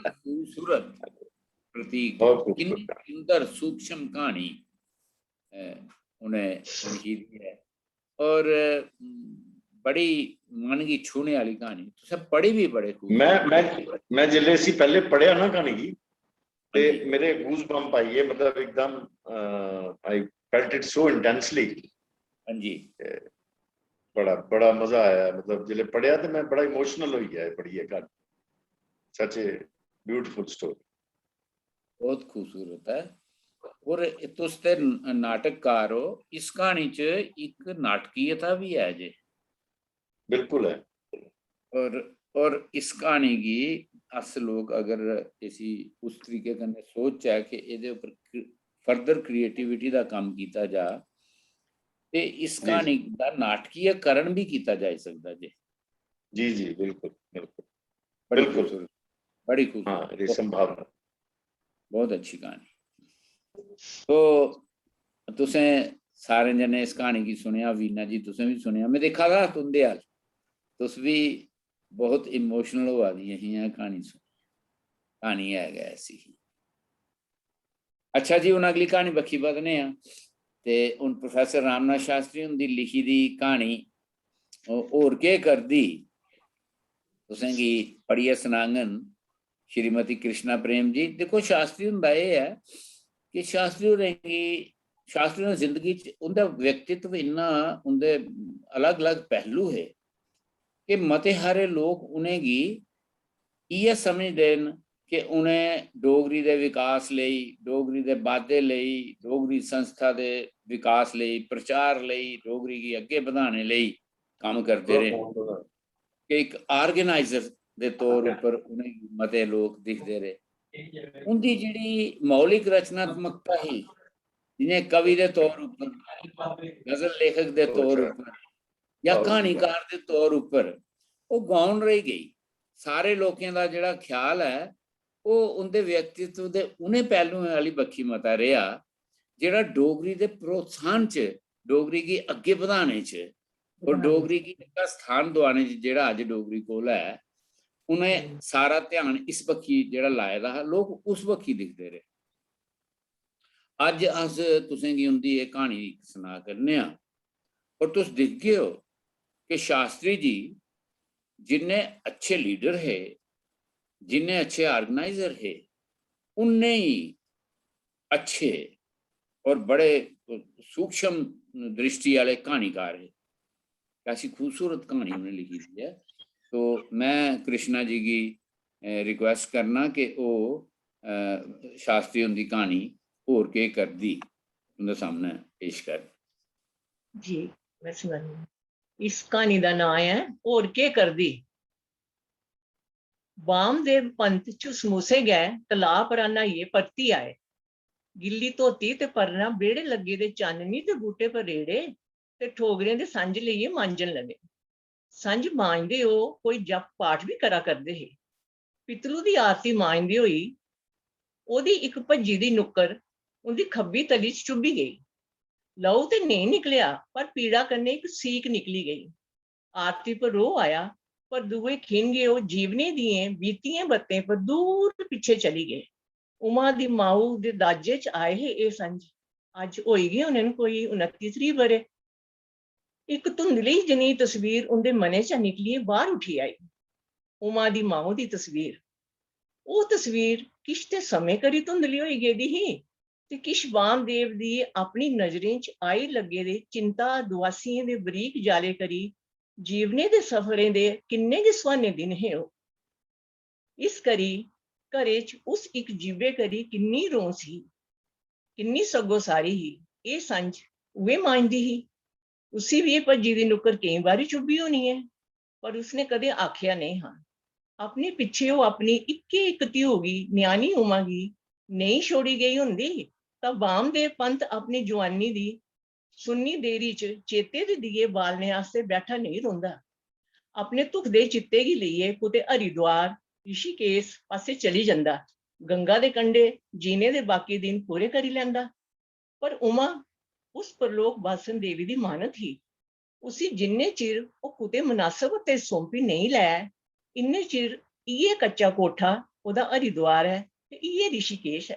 खूबसूरत प्रतीक, बहुत खूबसूरत। किन्नी सुंदर सूक्ष्म क्हानी, अ, उ'नें लिखी दी ऐ। और, अम, बड़ी मन गी छूने आह्ली क्हानी। तुसें पढ़ी बी बड़े खूब। मैं, मैं, मैं जिसलै इसी पैह्ले पढ़ेआ ना क्हानी गी, ते हां जी। मेरे goosebump आई गे, मतलब एकदम, अ, I felt it so intensely। हां जी। ते बड़ा, बड़ा मजा आया, मतलब जिसलै पढ़ेआ ते मैं बड़ा emotional होई गेआ एह् पढ़ियै क्हानी। Such a beautiful story। बहुत खूबसूरत ऐ। और तुस ते न-, नाटककार ओ, इस क्हानी च इक नाटकीयता बी ऐ जे। बिल्कुल ऐ। और, और इस क्हानी गी अस लोग अगर इसी उस तरीके कन्नै सोचचै कि एह्दे उप्पर क्रि-, further creativity दा कम्म कीता जा, ते इस जी, जी। क्हानी दा नाटकीयकरण बी कीता जाई सकदा जे। जी, जी, बिल्कुल, बिल्कुल। बड़ी बिल्कुल। खूबसूरत, बड़ी खूबसूरत। हाँ, ये संभावना। बहुत अच्छी क्हानी। तो तुसें सारें जने इस क्हानी गी सुनेआ, वीना जी तुसें बी सुनेआ, मैं दिक्खा दा हा तुं'दे अल, तुस बी बहुत emotional होआ दियां हियां क्हानी सुनियै। क्हानी है गै ऐसी ही। अच्छा जी, हून अगली क्हानी बक्खी बधने आं। ते हून प्रोफेसर रामनाथ शास्त्री हुंदी लिखी दी क्हानी, ओ-, होर केह् करदी, तुसेंगी पढ़ियै सनाङन श्रीमती कृष्णा प्रेम जी। दिक्खो, शास्त्री हुंदा एह् ऐ कि शास्त्री होरें गी, शास्त्री होरें जिंदगी च उं'दा व्यक्तित्व इन्ना, उं'दे अलग-अलग पहलू हे कि मते हारे लोक उ'नेंगी इ'यै समझदे न कि उ'नें डोगरी दे विकास लेई, डोगरी दे बाद्धे लेई, डोगरी संस्था दे विकास लेई, प्रचार लेई, डोगरी गी अग्गें बधाने लेई कम्म करदे रेह्। कि इक organizer दे तौर उप्पर उ'नेंगी मते लोक दिखदे रेह्। उं'दी जेह्ड़ी मौलिक रचनात्मकता ही, जि'यां कवि दे तौर उप्पर, गजल लेखक दे तौर उप्पर, जां क्हानीकार दे तौर उप्पर, ओह् गौण रेही गेई। सारे लोकें दा जेह्ड़ा ख्याल ऐ, ओह् उं'दे व्यक्तित्व दे उ'नें पैह्लुएं आह्ली बक्खी मता रेहा, जेह्ड़ा डोगरी दे प्रोत्साहन च, डोगरी गी अग्गें बधाने च और डोगरी गी इक स्थान दोआने च जेह्ड़ा अज्ज डोगरी कोल ऐ, उ'नें सारा ध्यान इस बक्खी जेह्ड़ा लाए दा हा, लोक उस बक्खी दिखदे रेह्। अज्ज अस तुसेंगी उं'दी एह् क्हानी इक सना करने आं, और तुस दिखगे ओ कि शास्त्री जी जिन्ने अच्छे leader हे, जिन्ने अच्छे organizer हे, उन्ने ही अच्छे और बड़े सूक्ष्म दृष्टि आह्ले क्हानीकार हे। ऐसी खूबसूरत क्हानी उ'नें लिखी दी ऐ। तो मैं कृष्णा जी गी, अ, request करना कि ओह्, अ, शास्त्री हुंदी क्हानी होर केह् करदी उं'दे सामनै पेश करन। जी, मैं सुनानी आं। इस क्हानी दा नांऽ ऐ होर केह् करदी। बामदेव पंत झुसमुसे गै तलाऽ परा न्हाइयै परती आए। गिल्ली धोती ते परना, बेह्ड़े लग्गे दे चाननी ते बूह्टे पर रेड़े ते ठोगरें दे संझ लेइयै मांजन लगे। संझ मांजदे ओह् कोई जप पाठ बी करा करदे हे। पितलू दी आरती मांजदे होई ओह्दी इक भज्जी दी नुक्कर उं'दी खब्बी तली च चुब्भी गेई। लहू ते नेईं निकलेआ, पर पीड़ा कन्नै इक सीक निकली गेई। आरती पर रोह् आया, पर दूए खिन गै ओह् जीवने दियें बीतियें बत्तें पर दूर पिच्छे चली गे। उमा दी माऊ दे दाजे च आए हे एह् संझ। अज्ज होई गै होने न कोई उनत्ती त्रीह् ब'रे। इक धुंधली जनेही तस्वीर उं'दे मनै चा निकलियै बाह्र उठी आई। उमा दी माऊ दी तस्वीर। ओह् तस्वीर किश ते समें करी धुंधली होई गेदी ही ते किश बामदेव दी अपनी नजरें च आई लग्गे दे चिंता दुआसियें दे बरीक जाले करी जीवने दे सफरें दे किन्ने गै सुहाने दिन हे ओह्। इस करी घरै च उस इक जीबे करी किन्नी रौंस ही, किन्नी सग्गोसारी ही। एह् संझ उ'ऐ मांजदी ही। उसी बी एह् भज्जी दी नुक्कर केईं बारी चुब्भी होनी ऐ, पर उसने कदें आखेआ नेईं हा। अपने पिच्छे ओह् अपनी इक्के इक धियो गी, ञ्याणी उमा गी, नेईं छोड़ी गेई होंदी, तां बामदेव पंत अपनी जुआनी दी सुन्नी देरी च चेते दे दिये बालने आस्तै बैठा नेईं रौंह्दा। अपने धुखदे चित्ते गी लेइयै कुतै हरिद्वार, ऋषिकेश पासै चली जंदा। गंगा दे कंढे जीने दे बाकी दिन पूरे करी लैंदा। पर उमा उस परलोक बासन देवी दी मानत ही। उसी जिन्ने चिर ओह् कुतै मनासब ते सौंपी नेईं लै, इन्ने चिर इ'यै कच्चा कोठा ओह्दा हरिद्वार ऐ ते इ'यै ऋषिकेश ऐ।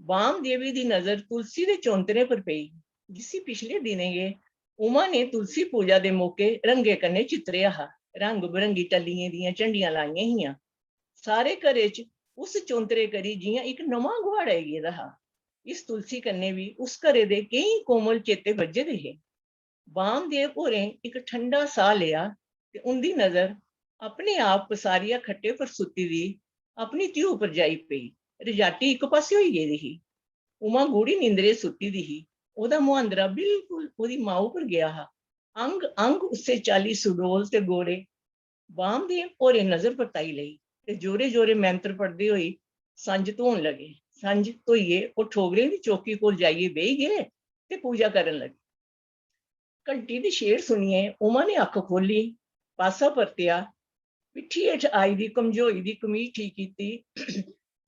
बाम देवी दी नजर तुलसी दे चौंतरे पर पेई, जिसी पिछले दिनें गै उमा ने तुलसी पूजा दे मौके रंगें कन्नै चित्रेआ हा। रंग बरंगी टल्लियें दियां झंडियां लाइयां हियां। सारे घरै च उस चौंतरे करी जि'यां इक नमां गुहाड़ आई गेदा हा। इस तुलसी कन्नै बी उस घरै दे केईं कोमल चेते बज्झे दे हे। बामदेव होरें इक ठंडा साह् लेआ ते उं'दी नजर अपने आप पसारिया खट्टे पर सुत्ती दी अपनी धियु पर जाई पेई। रजाटी इक पासै होई गेदी ही। उमा गूढ़ी नींदरे सुत्ती दी ही। ओह्दा मुहांदरा बिल्कुल ओह्दी माऊ पर गेआ हा। अंग अंग उस्सै चाल्ली सुडोल ते गोरे। बामदेव होरें नजर परताई लेई ते जोरे-जोरे मैंत्र पढ़दे होई संझ धोन लगे। संझ धोइयै ओह् ठोगरें दी चौकी कोल जाइयै बेही गे ते पूजा करन लगे। घंटी दी छेड़ सुनियै उमा ने अक्ख खोह्ल्ली, पासा परतेआ, पिट्ठी हेठ आई दी कमजोई दी कमीज ठीक कीती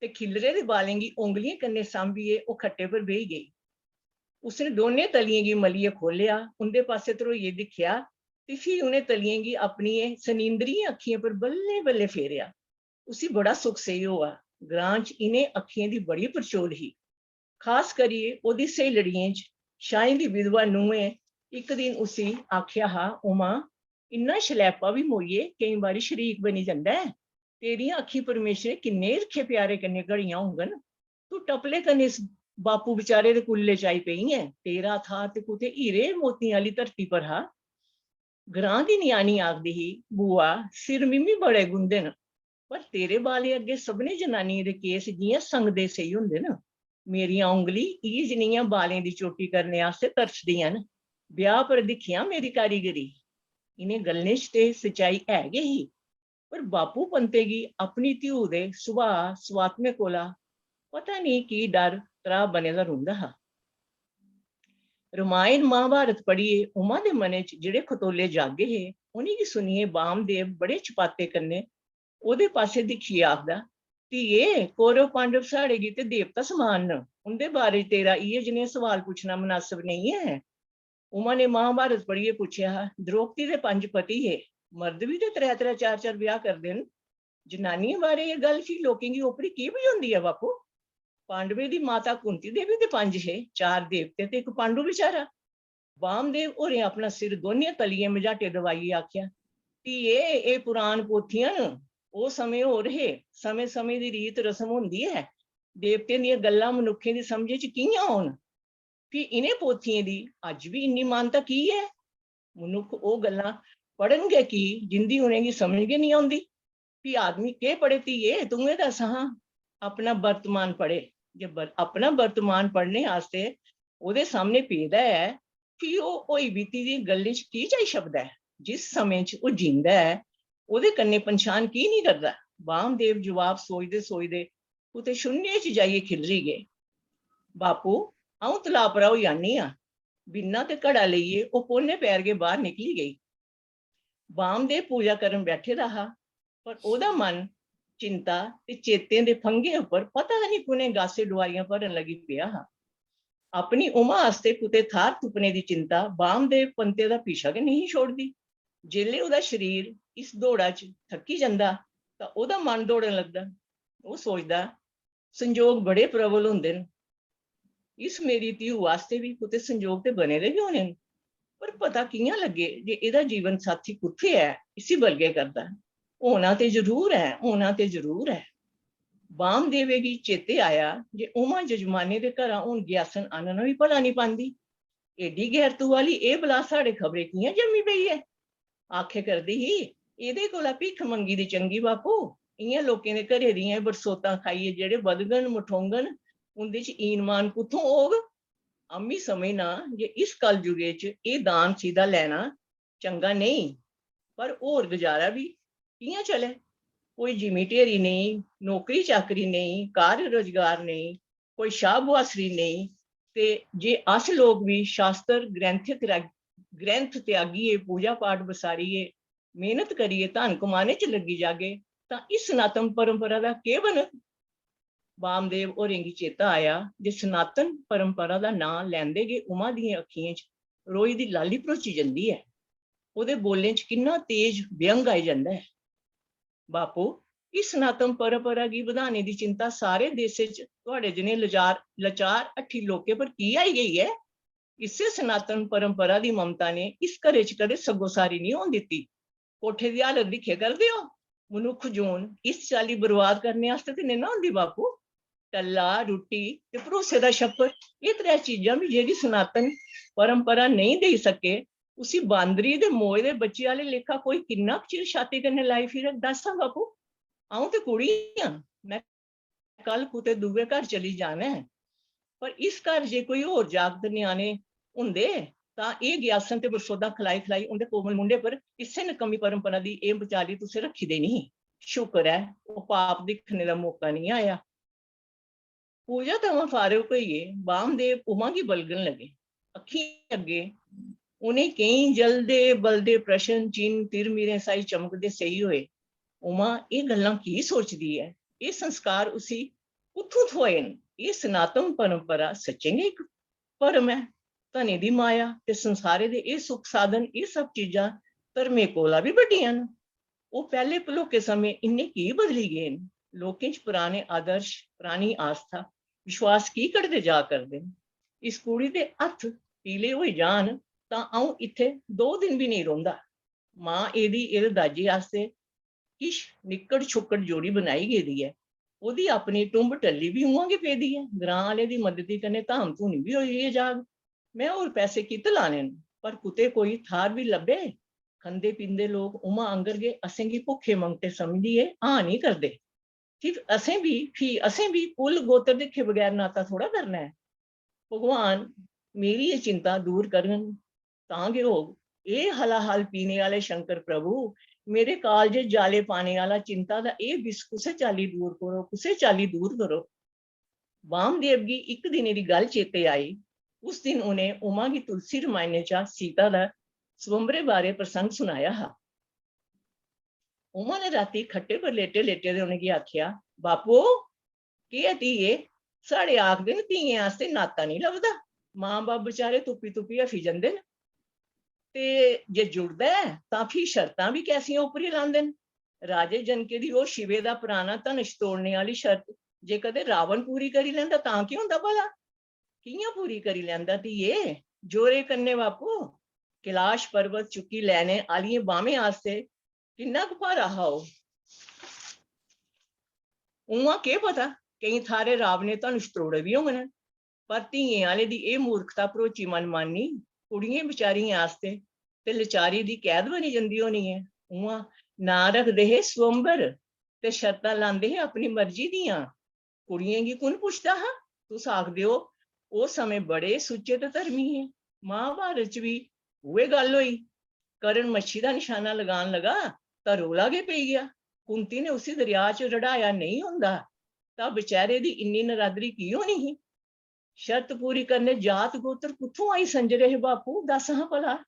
ते खिल्लरे दे बालें गी औंगलियें कन्नै सांभियै ओह् खट्टे पर बेही गेई। उसने दोनें तलियें गी मलियै खोह्लेआ, उं'दे पासै ध्रोइयै दिक्खेआ ते फ्ही उ'नें तलियें गी अपनियें सनींद्रियें अक्खियें पर बल्लें-बल्लें फेरेआ। उसी बड़ा सुख सेही होआ। ग्रां च इ'नें अक्खियें दी बड़ी परचोल ही। खास करियै ओह्दी स्हेलड़ियें च शाहें दी विधवा नूहें इक दिन उसी आखेआ हा, "उमा, इन्ना शलैपा बी मोइये केईं बारी शरीक बनी जंदा ऐ। तेरियां अक्खीं परमेशरै किन्ने हिरखै प्यारे कन्नै घड़ियां होङन। तूं टपले कन्नै इस बापू बचारे दे कुल्ले च आई पेई ऐं। तेरा थाह् ते कुतै हीरे मोतियें आह्ली धरती पर हा।" ग्रां दी ञ्याणी आखदी ही, "बुआ, सिर मिम्मी बड़े गुंदे न, पर तेरे बालें अग्गें सभनें जनानियें दे केस जि'यां संगदे सेही होंदे न। मेरियां उंगली इ'यै जनेहियां बालें दी चोटी करने आस्तै तरसदियां न। ब्याह् पर दिक्खेआं मेरी कारीगरी।" इ'नें गल्लें च ते सचाई है गै ही, पर बापू पंते गी अपनी धियु दे सुभाऽ सुआत्मे कोला पता नेईं की डर त्राह् बने दा रौंह्दा हा। रमायण महाभारत पढ़ियै उमा दे मनै च जेह्ड़े खतोले जागे हे, उ'नेंगी सुनियै बामदेव बड़े चपाते कन्नै ओह्दे पासै दिक्खियै आखदा, "धिये, कौरव पांडव साढ़े गितै देवता समान न, उं'दे बारे च तेरा इ'यै जनेहा सवाल पुच्छना मनासब नेईं ऐ।" उमा ने महाभारत पढ़ियै पुच्छेआ हा, "द्रौपदी दे पंज पति हे, मर्द बी ते त्रै त्रै चार चार ब्याह् करदे न। जनानियें बारे एह् गल्ल फ्ही लोकें गी ओपरी की बझोंदी ऐ बापू? पांडवें दी माता कुंती देवी दे पंज हे, चार देवते ते इक पांडु बेचारा।" बामदेव होरें अपना सिर दोनें तलियें मझाटे दबाइयै आखेआ, "धिये, एह् पुरान पोथियां न। ओह् समें होर हे। समें-समें दी रीत रस्म होंदी ऐ। देवतें दियां गल्लां मनुक्खें दी समझै च कि'यां औन? फ्ही इ'नें पोथियें दी अज्ज बी इन्नी मानता की ऐ? मनुक्ख ओह् गल्लां पढ़न गै की, जिं'दी उ'नेंगी समझ गै निं औंदी। फ्ही आदमी केह् पढ़े धिये? तूं गै दस्स हां, अपना वर्तमान पढ़े। जे वर-, अपना वर्तमान पढ़ने आस्तै ओह्दे सामने पेदा ऐ, फ्ही ओह् होई बीती दी गल्लें च की जाई छपदा ऐ? जिस समें च ओह् जींदा ऐ, ओह्दे कन्नै पंछान की निं करदा?" बामदेव जवाब सोचदे-सोचदे कुतै शून्य च जाइयै खिल्लरी गे। "बापू, अ'ऊं तलाऽ परा होई आन्नी आं।" बिन्ना ते घड़ा लेइयै ओह् पौने पैर गै बाह्र निकली गेई। बामदेव पूजा करन बैठे दा हा, पर ओह्दा मन चिंता ते चेतें दे फंघें उप्पर पता निं कु'नें गासै डुआरियां भरन लगी पेआ हा। अपनी उमा आस्तै कुतै थाह्र तुप्पने दी चिंता बामदेव पंते दा पीछा गै नेईं छोड़दी। जेल्लै ओह्दा शरीर इस दौड़ा च थक्की जंदा, तां ओह्दा मन दौड़न लगदा। ओह् सोचदा, "संजोग बड़े प्रबल होंदे न। इस मेरी धियु आस्तै बी कुतै संजोग ते बने दे गै होने न, पर पता कि'यां लग्गे जे एह्दा जीवन साथी कुत्थै ऐ, इसी बलगै करदा। होना ते जरूर ऐ, होना ते जरूर ऐ।" बामदेवे गी चेते आया जे उमा जजमाने दे घरा हून ग्यासन आह्नना बी भला निं पांदी। "एड्डी गैरतू आह्ली एह् बला साढ़े खबरै कि'यां जम्मी पेई ऐ?" आखै करदी ही, "एह्दे कोला भिक्ख मंगी दी चंगी बापू, इ'यां लोकें दे घरै दियां एह् बरसोतां खाइयै जेह्ड़े बधङन मठोङन, उं'दे च ईन मान कुत्थों होग? अम्मी समझना जे इस कलयुगे च एह् दान सीधा लैना चंगा नेईं, पर होर गुजारा बी कि'यां चलै? कोई जिमीं ढेरी नेईं, नौकरी चाकरी नेईं, कार रोजगार नेईं, कोई शाह बुआसरी नेईं, ते जे अस लोक बी शास्त्र ग्रंथ त्यागियै, पूजा पाठ बसारियै, मेहनत करियै धन कमाने च लग्गी जागे, तां इस सनातन परंपरा दा केह् बनग? बामदेव होरें गी चेता आया जे सनातन परंपरा दा नांऽ लैंदे गै उमा दियें अक्खियें च रोई दी लाली भरोची जंदी ऐ। ओह्दे बोलें च किन्ना तेज व्यंग आई जंदा ऐ। बापू, इस सनातन परंपरा गी बधाने दी चिंता सारे देशे च थुआड़े जनेह् लचार, लचार हट्ठी लोकें पर की आई गेई ऐ? इस्सै सनातन परंपरा दी ममता ने इस घरै च कदें सग्गोसारी निं होन दित्ती। कोठे दी हालत दिक्खे करदे ओ? मनुक्ख जून इस चाल्ली बर्बाद करने आस्तै ते नेईं ना होंदी बापू। टल्ला, रुट्टी ते भरोसे दा छप्पर, एह् त्रै चीजां बी जेह्ड़ी सनातन परंपरा नेईं देई सके, उसी बांदरी दे मोए दे बच्चे आह्ले लेखा कोई किन्ना कुऽ चिर छाती कन्नै लाई फिरग? दस्स हां बापू, अ'ऊं ते कुड़ी आं, में कल कुतै दूए घर चली जाना ऐ, पर इस घर जे कोई होर जागत ञ्याणे होंदे, तां एह् ग्यासन ते बरसोदा खलाई खलाई उं'दे कोमल मुंढे पर इस्सै नकम्मी परंपरा दी एह् बचाली तुसें रक्खी देनी ही। शुकर ऐ, ओह् पाप दिक्खने दा मौका निं आया। पूजा थमां फारग होइयै बामदेव उमा गी बलगन लगे। अक्खीं अग्गें उ'नें केईं जलदे बलदे प्रश्न चिन्ह तिरमिरें साई चमकदे सेही होए। उमा एह् गल्लां की सोचदी ऐ? एह् संस्कार उसी कुत्थूं थ्होए न? एह् सनातन परंपरा सच्चें गै इक भरम ऐ। धने दी माया ते संसारे दे एह् सुख साधन, एह् सब चीजां धर्मे कोला बी बड्डियां न। ओह् पैह्ले भलोके समें इन्ने की बदली गे न? लोकें च पराने आदर्श, परानी आस्था, विश्वास की घटदे जा करदे न? इस कुड़ी दे हत्थ पीले होई जान तां अ'ऊं इत्थै दो दिन बी नेईं रौंह्दा। मां एह्दी एह्दे दाजी आस्तै किश निक्कड़ छुक्कड़ जोड़ी बनाई गेदी ऐ। ओह्दी अपनी टुंब टल्ली बी उ'आं गै पेदी ऐ। ग्रां आह्ले दी मददी कन्नै धाम धूनी बी होई गै जाग। में होर पैसे कित्त लाने न, पर कुतै कोई थाह्र बी लब्भे। खंदे पींदे लोक उमा आंगर गै असेंगी भुक्खे मंगते समझियै हां निं करदे। फ्ही असें बी, फ्ही असें बी कुल गोत्र दिक्खे बगैर नाता थोह्ड़ा करना ऐ। भगवान मेरी एह् चिंता दूर करङन तां गै होग। एह् हलाहल पीने आह्ले शंकर प्रभु, मेरे कालजे जाले पाने आह्ला चिंता दा एह् बिस कुसै चाल्ली दूर करो, कुसै चाल्ली दूर करो। बामदेव गी इक दिनै दी गल्ल चेते आई। उस दिन उ'नें उमा गी तुलसी रमायणे चा सीता दा स्वयंवरे बारै प्रसंग सुनाया हा। उमा ने रातीं खट्टे पर लेटे लेटे दे उ'नेंगी आखेआ, "बापू, केह् ऐ धीए? साढ़े आखदे न, धीएं आस्तै नाता निं लभदा। मां-बब्ब बचारे तुप्पी-तुप्पी हफी जंदे न। ते जे जुड़दा ऐ, तां फ्ही शर्तां बी कैसियां उप्परी लांदे न। राजे जनके दी ओह् शिवे दा पराना धनुष तोड़ने आह्ली शर्त जे कदें रावण पूरी करी लैंदा, तां केह् होंदा भला? कि'यां पूरी करी लैंदा धीए? जोरे कन्नै बापू, कैलाश पर्वत चुक्की लैने आह्लियें बाह्में आस्तै किन्ना कुऽ भारा हा ओह्।" उ'आं केह् पता, केईं थाह्रै रावणे धनुष त्रोड़े बी होङन। पर धियें आह्ले दी एह् मूर्खता भरोची मनमानी कुड़ियें बचारियें आस्तै ते लचारी दी कैद बनी जंदी होनी ऐ। उ'आं नांऽ रखदे हे स्वयंवर ते शर्तां लांदे हे अपनी मर्जी दियां। कुड़ियें गी कु'न पुछदा हा? तुस आखदे ओ, ओह् समें बड़े सुच्चे ते धर्मी हे। महाभारत च बी उ'ऐ गल्ल होई। कर्ण मच्छी दा नशाना लगान लगा तां रौला गै पेई गेआ। कुंती ने उसी दरेआ च रढ़ाया नेईं होंदा तां बचैरे दी इन्नी नरादरी की होनी ही? शर्त पूरी करने जात गोत्र कुत्थों आई संजरे हे बापू? दस्स हां भला।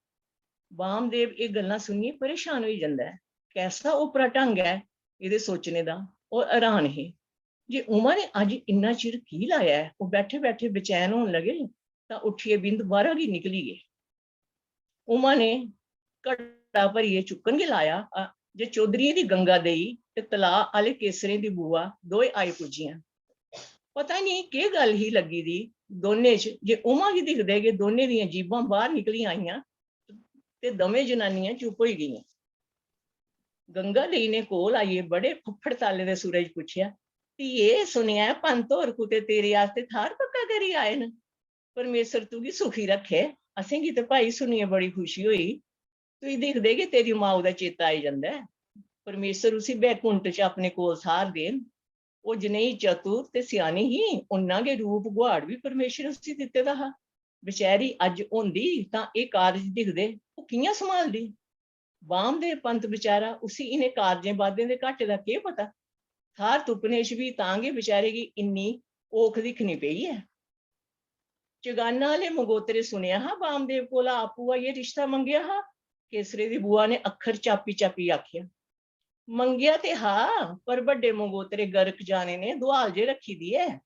बामदेव एह् गल्लां सुनियै परेशान होई जंदा ऐ। कैसा ओपरा ढंग ऐ एह्दे सोचने दा? ओह् हैरान हे जे उमा ने अज्ज इन्ना चिर की लाया ऐ। ओह् बैठे बैठे बेचैन होन लगे तां उट्ठियै बिंद बाह्रा गी निकली गे। उमा ने घड़ा भरियै चुक्कन गै लाया, अ, जे चौधरियें दी गंगा देई ते तलाऽ आह्ले केसरें दी बुआ दोए आई पुज्जियां। पता नेईं केह् गल्ल ही लग्गी दी दोनें च जे उमा गी दिखदे गै दोनें दियां जीभां बाह्र निकली आइयां ते दमें जनानियां चुप होई गेइयां। गंगा देई ने कोल आइयै बड़े फुफ्फड़ ताले दे सुरै च पुच्छेआ, "धिये, सुनेआ ऐ पंत होर कुतै तेरे आस्तै थाह्र पक्का करी आए न। परमेसर तुगी सुखी रक्खे। असेंगी ते भाई सुनियै बड़ी खुशी होई। तुगी दिखदे गै तेरी माऊ दा चेता आई जंदा ऐ। परमेसर उसी बैकुंठ च अपने कोल थाह्र देन। ओह् जनेही चतुर ते स्यानी ही, उन्ना गै रूप गुहाड़ बी परमेसर उसी दित्ते दा हा। बचैरी अज्ज होंदी तां एह् कारज दिखदे ओह् कि'यां संभालदी?" बामदेव पंत बचैरा, उसी इ'नें कारजें बाधें दे घाटे दा केह् पता? थाह्र तुप्पने च बी तां गै बचैरे गी इन्नी औख दिक्खनी पेई ऐ। चगाना आह्ले मंगोतरे सुनेआ हा, बामदेव कोला आपूं आइयै रिश्ता मंगेआ हा। केसरे दी बुआ ने अक्खर चापी चापी आखेआ। मंगेआ ते हा, पर बड्डे मंगोतरे गरक जाने ने दुआल जे रक्खी दी ऐ।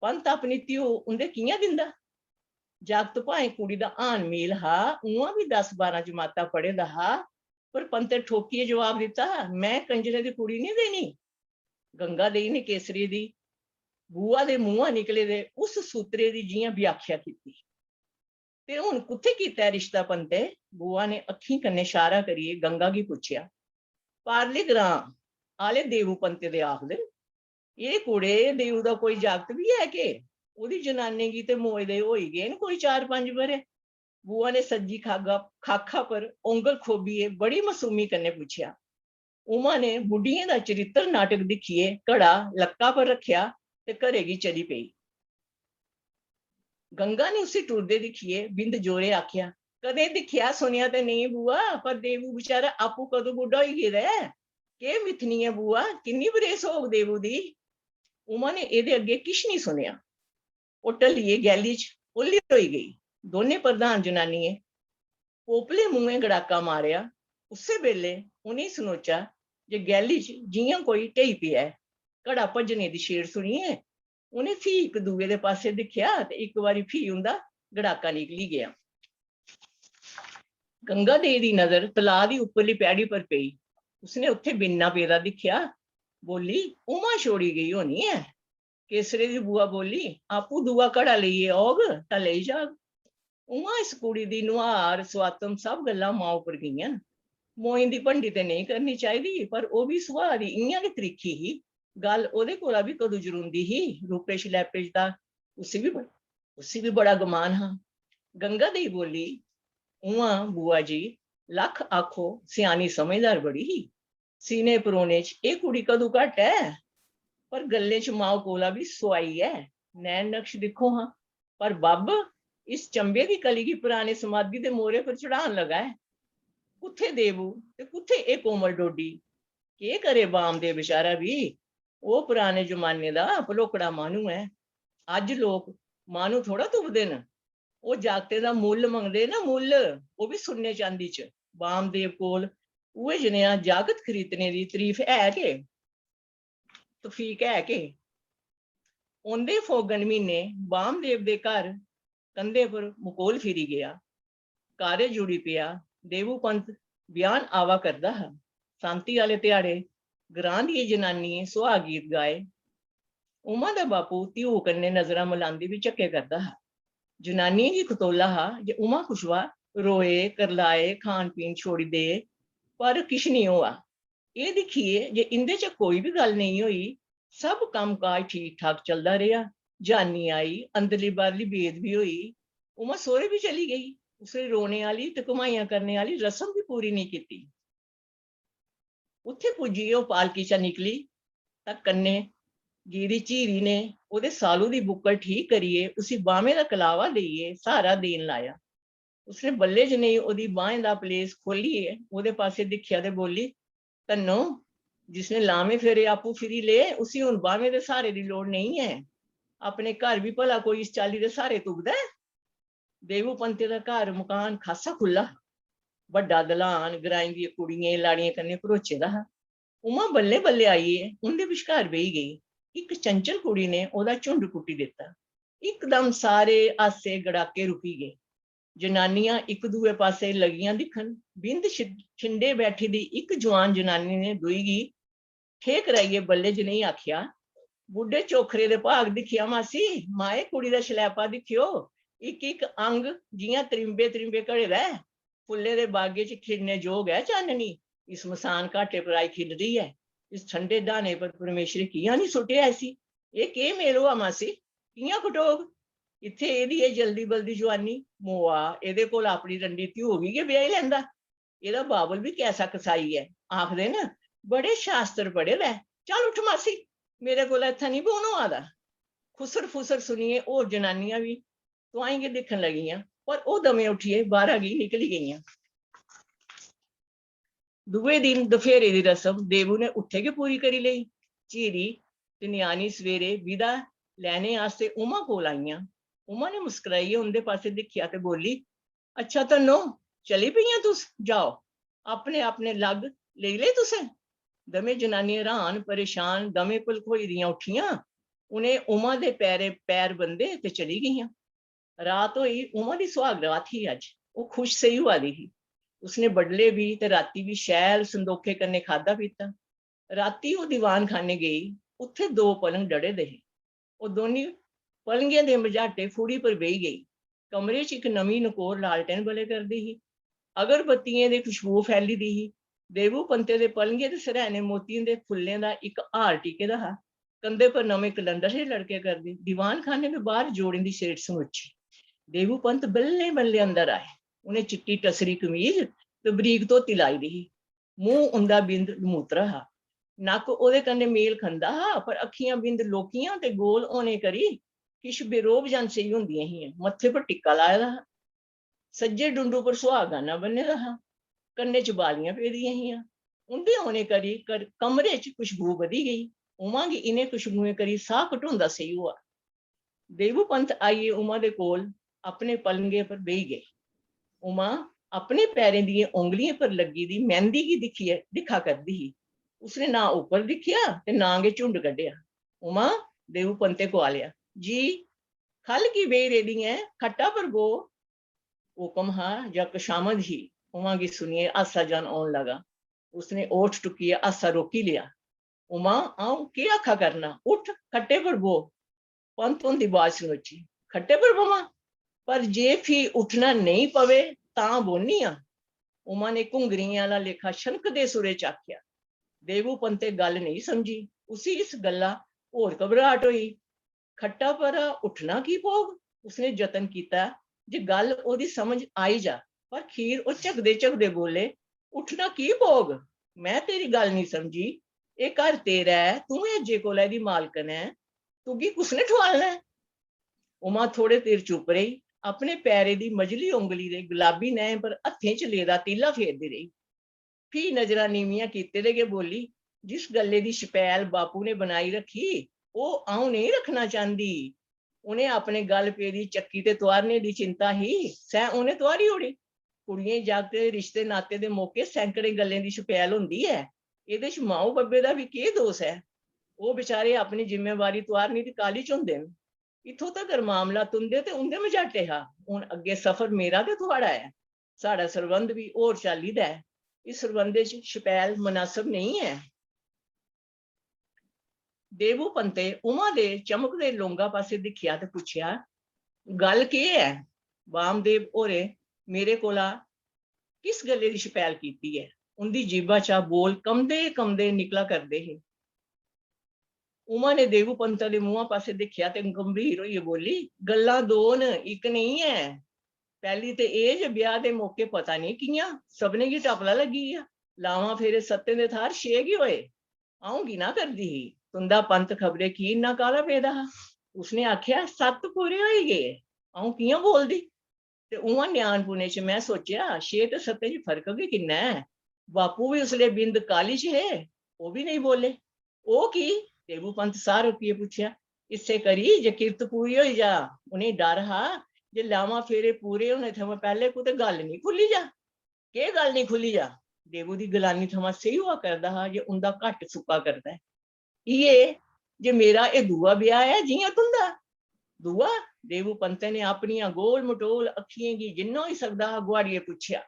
पंत अपनी धियो उं'दे कि'यां दिंदा? जागत भाएं कुड़ी दा हान मील हा, उ'आं बी दस बारां जमातां पढ़े दा हा, पर पंतै ठोकियै जवाब दित्ता, "में कंजरे दी कुड़ी निं देनी।" गंगा देई ने केसरी दी बुआ दे मुंहा निकले दे उस सूत्रे दी जि'यां व्याख्या कीती। "ते हुन कुत्थै कीता ऐ रिश्ता पंतै?" बुआ ने अक्खीं कन्नै शारा करियै गंगा गी पुच्छेआ। "पारले ग्रां आह्ले देवू पंते दे आखदे न।" "एह् कुड़े, देवू दा कोई जागत बी ऐ के? ओह्दी जनानी गी ते मोए दे होई गे न कोई चार पंज ब'रे।" बुआ ने सज्जी खागा-, खाखा पर औंगल खोबियै बड़ी मासूमी कन्नै पुच्छेआ। उमा ने बुड्ढियें दा चरित्र नाटक दिक्खियै घड़ा लक्का पर रक्खेआ ते घरै गी चली पेई। गंगा ने उसी टुरदे दिक्खियै बिंद जोरे आखेआ, "कदें दिक्खेआ सुनेआ ते नेईं बुआ, पर देवू बेचारा आपूं कदूं बुड्ढा होई गेदा ऐ। केह् मिथनी ऐ बुआ, किन्नी बरेस होग देवू दी?" उमा ने एह्दे अग्गें किश निं सुनेआ। ओह् ढलियै गैली च ओह्ली होई गेई। दौनें प्रधान जनानियें पोपले मुंहें गड़ाका मारेआ। उस्सै बेल्लै उ'नें सनोचा जे गैली च जि'यां कोई ढेई पेआ ऐ। घड़ा भज्जने दी छेड़ सुनियै उ'नें फ्ही इक दूए दे पासै दिक्खेआ ते इक बारी फ्ही उं'दा गड़ाका निकली गेआ। गंगा देई दी नजर तलाऽ दी उप्परली पैड़ी पर पेई। उसने उत्थै बिन्ना पेदा दिक्खेआ। बोल्ली, "उमा छोड़ी गेई होनी ऐ।" केसरे दी बुआ बोल्ली, "आपूं दूआ घड़ा लेइयै औग तां लेई जाग। उ'आं इस कुड़ी दी नुहार, सुआतम सब गल्लां मां उप्पर गेइयां न। मोए दी भंडी ते नेईं करनी चाहिदी, पर ओह् बी सुभाऽ दी इ'यां गै त्रिक्खी ही। गल्ल ओह्दे कोला बी कदूं जरूंदी ही, रूपे शलैपे दा उसी बी ब-, उसी बी बड़ा गमान हा।" गंगा देई बोल्ली, "उ'आं बुआ जी, लक्ख आखो, स्यानी समझदार बड़ी ही। सीने परोने च एह् कुड़ी कदूं घट्ट ऐ, पर गल्लें च माऊ कोला बी सुआई ऐ। नैन नक्श दिक्खो हां, पर बब्ब इस चंबे दी कली गी पराने समाधी दे मोरे पर चढ़ान लगा ऐ। कुत्थै देवू ते कुत्थै एह् कोमल डोडी? केह् करे बामदेव बेचारा बी? ओह् पराने जमाने दा भलोकड़ा माह्नू ऐ। अज्ज लोक माह्नू थोह्ड़ा तुपदे न। ओह् जागतें दा मुल्ल मंगदे न, मुल्ल, ओह् बी सुन्ने चांदी च। बामदेव कोल उ'ऐ जनेहा जागत खरीदने दी तरीफ है के? तफीक है के?" औंदे फौगन म्हीने बामदेव दे घर कंधें पर मकोल फिरी गेआ। कारज जुड़ी पेआ। देवू पंत ब्यान आवा करदा हा। सांती आह्ले ध्याड़े ग्रां दियें जनानियें सुहाग गीत गाए। उमा दा बापू धिऊ कन्नै नजरां मलांदे बी झक्के करदा हा। जनानियें गी खतोला हा जे उमा कुशवा रोए, करलाए, खान पीन छोड़ी दे, पर किश निं होआ। एह् दिक्खियै जे इं'दे च कोई बी गल्ल नेईं होई, सब कम्म काज ठीक ठाक चलदा रेहा। जान्नी आई, अंदरली बाह्रली बेद बी होई। उमा सौह्रे बी चली गेई। उसने रोने आह्ली ते घमाइयां करने आह्ली रस्म बी पूरी नेईं कीती। उत्थै पुज्जियै ओह् पालकी चा निकली तां कन्नै गेदी झीरी ने ओह्दे सालू दी बुक्कल ठीक करियै उसी बाह्में दा कलावा देइयै स्हारा देन लाया। उसने बल्ले जनेही ओह्दी बाहें दा पलेस खोह्लियै ओह्दे पासै दिक्खेआ ते बोल्ली, "धन्नो, जिसने लामें फेरे आपूं फिरी ले, उसी हुन बाह्में दे स्हारे दी लोड़ नेईं ऐ। अपने घर बी भला कोई इस चाल्ली दे स्हारे तुपदा ऐ?" देवू पंते दा घर मकान खासा खु'ल्ला हा। बड्डा दलान ग्राएं दियें कुड़ियें लाड़ियें कन्नै भरोचे दा हा। उमा बल्लें-बल्लें आइयै उं'दे बश्कार बेही गेई। इक चंचल कुड़ी ने ओह्दा झुंड कुट्टी दित्ता। इकदम सारे हासे गड़ाके रुकी गे। जनानियां इक-दूए पासै लगियां दिक्खन। बिंद छ-, छिंडे बैठी दी इक जुआन जनानी ने दूई गी ठेह कराइयै बल्लें जनेही आखेआ, "बुड्ढे चोखरे दे भाग दिक्खेआ मासी, माए कुड़ी दा शलैपा दिक्खेओ, इक-इक अंग जि'यां त्रिंबे-त्रिंबे घड़े दा ऐ। फुल्लें दे बागै च खिड़ने जोग ऐ चाननी, इस मसान घाटे पर आई खिल्लरी ऐ। इस ठंडे डाह्ने पर परमेश्वरै कि'यां निं सुट्टेआ इसी? एह् केह् मेल होआ मासी? कि'यां खटोग? इत्थै एह्दी एह् जल्दी-बल्दी जुआनी, मोआ, एह्दे कोल अपनी रंडी धियो गी गै ब्याही लैंदा। एह्दा बाबल बी कैसा कसाई ऐ। आखदे न, बड़े शास्त्र पढ़े दा ऐ। चल उठ मासी, मेरे कोला इत्थै निं बौह्न होआ दा।" खुसर-फुसर सुनियै होर जनानियां बी तुआहीं गै दिक्खन लगियां, पर ओह् दमें उट्ठियै बाह्रा गी निकली गेइयां। दूए दिन दफेरे दी रस्म देवू ने उत्थै गै पूरी करी लेई। झीरी ते ञ्याणी सवेरे विदा लैने आस्तै उमा कोल आइयां। उमा ने मुस्कराइयै उं'दे पासै दिक्खेआ ते बोल्ली, "अच्छा धन्नो, चली पेइयां तुस? जाओ, अपने अपने लग्ग लेई ले तुसें।" दमें जनानियां र्हान, परेशान, दमें भलखोई दियां उट्ठियां। उ'नें उमा दे पैरें पैर बंधे ते चली गेइयां। रात होई, उमा दी सुहाग रात ही अज्ज। ओह् खुश सेही होआ दी ही। उसने बडले बी ते राती बी शैल संदोखे कन्नै खादा पीता। राती ओह् दीवान खाने गेई, उत्थै दो पलंग डढ़े दे हे। ओह् दोनीं पलंगें दे मझाटे फुड़ी पर बेही गेई। कमरे च इक नमीं नकोर लालटेन बले करदी ही। अगरबत्तियें दी खुशबू फैली दी ही। देवू पंते दे पलंगे दे सरैने मोतियें दे फुल्लें दा इक हार टिके दा हा। कंधे पर नमें कलंडर हे लड़के करदे। दीवान खाने दे बाहर जोड़ें दी सेठ समुच्ची। देवू पंत बल्लें बल्लें अंदर आए। उ'नें चिट्टी टसरी कमीज ते बरीक धोती लाई दी ही। मूंह उं'दा बिंद लमूतरा हा। नक्क ओह्दे कन्नै मेल खंदा हा, पर अक्खियां बिंद लौह्कियां ते गोल होने करी किश बेरोब जन सेही होंदियां हियां। मत्थे पर टिक्का लाए दा हा। सज्जे डुंडू पर सुहागाना बन्ने दा हा। कन्ने च बालियां पेदियां हियां। उं'दे औने करी कर-, कमरे च खुशबू बधी गेई। उमा गी इ'नें खुशबुएं करी साह् घटोंदा सेही होआ। देवू पंत आइयै उमा दे कोल अपने पलंगे पर बेही गे। उमा अपने पैरें दियें औंगलियें पर लग्गी दी मैंह्दी गी दिक्खियै, दिक्खा करदी ही। उसने ना उप्पर दिक्खेआ ते ना गै झुंड कड्ढेआ। उमा देवू पंते को आलेआ, "जी, ख'ल्ल की बेही रेह्दी ऐं? खट्टा पर बो।" हुकम हा जां कशामद ही, उमा गी सुनियै हासा जन औन लगा। उसने ओठ टुक्कियै हासा रोकी लेआ। "उमा, अ'ऊं केह् आखा करना? उठ, खट्टे पर बो।" पंत हुंदी बाज सनोची, "खट्टे पर बवां? पर जे फ्ही उठना नेईं पवे, तां बौह्नी आं।" उमा ने घुंगरियें आह्ला लेखा छनकदे सुरे च आखेआ। देवू पंते गल्ल नेईं समझी। उसी इस गल्ला होर घबराहट होई। "खट्टा परा उठना की पौग?" उसने जतन कीता जे गल्ल ओह्दी समझ आई जा, पर खीर ओह् झकदे-झकदे बोले, "उठना की पौग? में तेरी गल्ल निं समझी। एह् घर तेरा ऐ, तूं गै अज्जै कोला एह्दी मालकन ऐं। तुगी कुसने ठुआलना ऐ?" उमा थोड़े चिर चुप रेही, अपने पैरे दी मझली औंगली दे गलाबी नैहें पर हत्थें च लेदा तीला फेरदी रेही। फ्ही नजरां नीमियां कीते दे गै बोली, "जिस गल्लै दी छपैल बापू ने बनाई रक्खी, ओह् अ'ऊं नेईं रक्खना चांह्दी। उ'नें अपने गल पेदी चक्की ते तुआरने दी चिंता ही, सै उ'नें तुआरी ओड़ी। कुड़ियें जागतें दे रिश्ते नाते दे मौके सैंकड़ें गल्लें दी छपैल होंदी ऐ। एह्दे च माऊ बब्बे दा बी केह् दोस ऐ? ओह् बेचारे अपनी जिम्मेवारी तुआरने दी काह्ली च होंदे न। इत्थों तगर मामला तुं'दे ते उं'दे मझाटै हा, हून अग्गें सफर मेरा ते थुआढ़ा ऐ। साढ़ा सरबंध बी होर चाल्ली दा ऐ। इस सरबंधै च छपैल मनासब नेईं ऐ।" देवू पंते उमा दे चमकदे लोंगा पासै दिक्खेआ ते पुच्छेआ, "गल्ल केह् ऐ? बामदेव होरें मेरे कोला किस गल्लै दी छपैल कीती ऐ?" उं'दी जीभा चा बोल कंबदे-कंबदे निकला करदे हे। उमा ने देवू पंत दे मुंहा पासै दिक्खेआ ते गंभीर होइयै बोली, "गल्लां दो न, इक नेईं ऐ। पैह्ली ते एह् जे ब्याह दे मौके पता नेईं कि'यां सभनें गी टपला लग्गी गेआ। लामां फेरे सत्तें दे थाह्र छे गै होए। अ'ऊं गिना करदी ही, तुं'दा पंत खबरै की इन्ना काह्ला पेदा हा। उसने आखेआ, 'सत्त पूरे होई गे।' अ'ऊं कि'यां बोलदी?" ते उ'आं ञ्याणपुने च में सोचेआ, "छे ते सत्तें च फर्क गै किन्ना ऐ?" बापू बी उसलै बिंद काह्ली च हे, ओह् बी नेईं बोले। "ओह् की?" देवू पंत साह् रोकियै पुच्छेआ। "इस्सै करी जे किरत पूरी होई जा।" उ'नेंगी डर हा जे लामां फेरे पूरे होने थमां पैह्लें कुतै गल्ल निं खु'ल्ली जा। "केह् गल्ल निं खु'ल्ली जा?" देवू दी गलानी थमां सेही होआ करदा हा जे उं'दा घट्ट सुक्का करदा ऐ। "इ'यै जे मेरा एह् दूआ ब्याह ऐ जि'यां तुं'दा।" "दूआ?" देवू पंतै ने अपनियां गोल मटोल अक्खियें गी जिन्ना होई सकदा हा गुआड़ियै पुच्छेआ।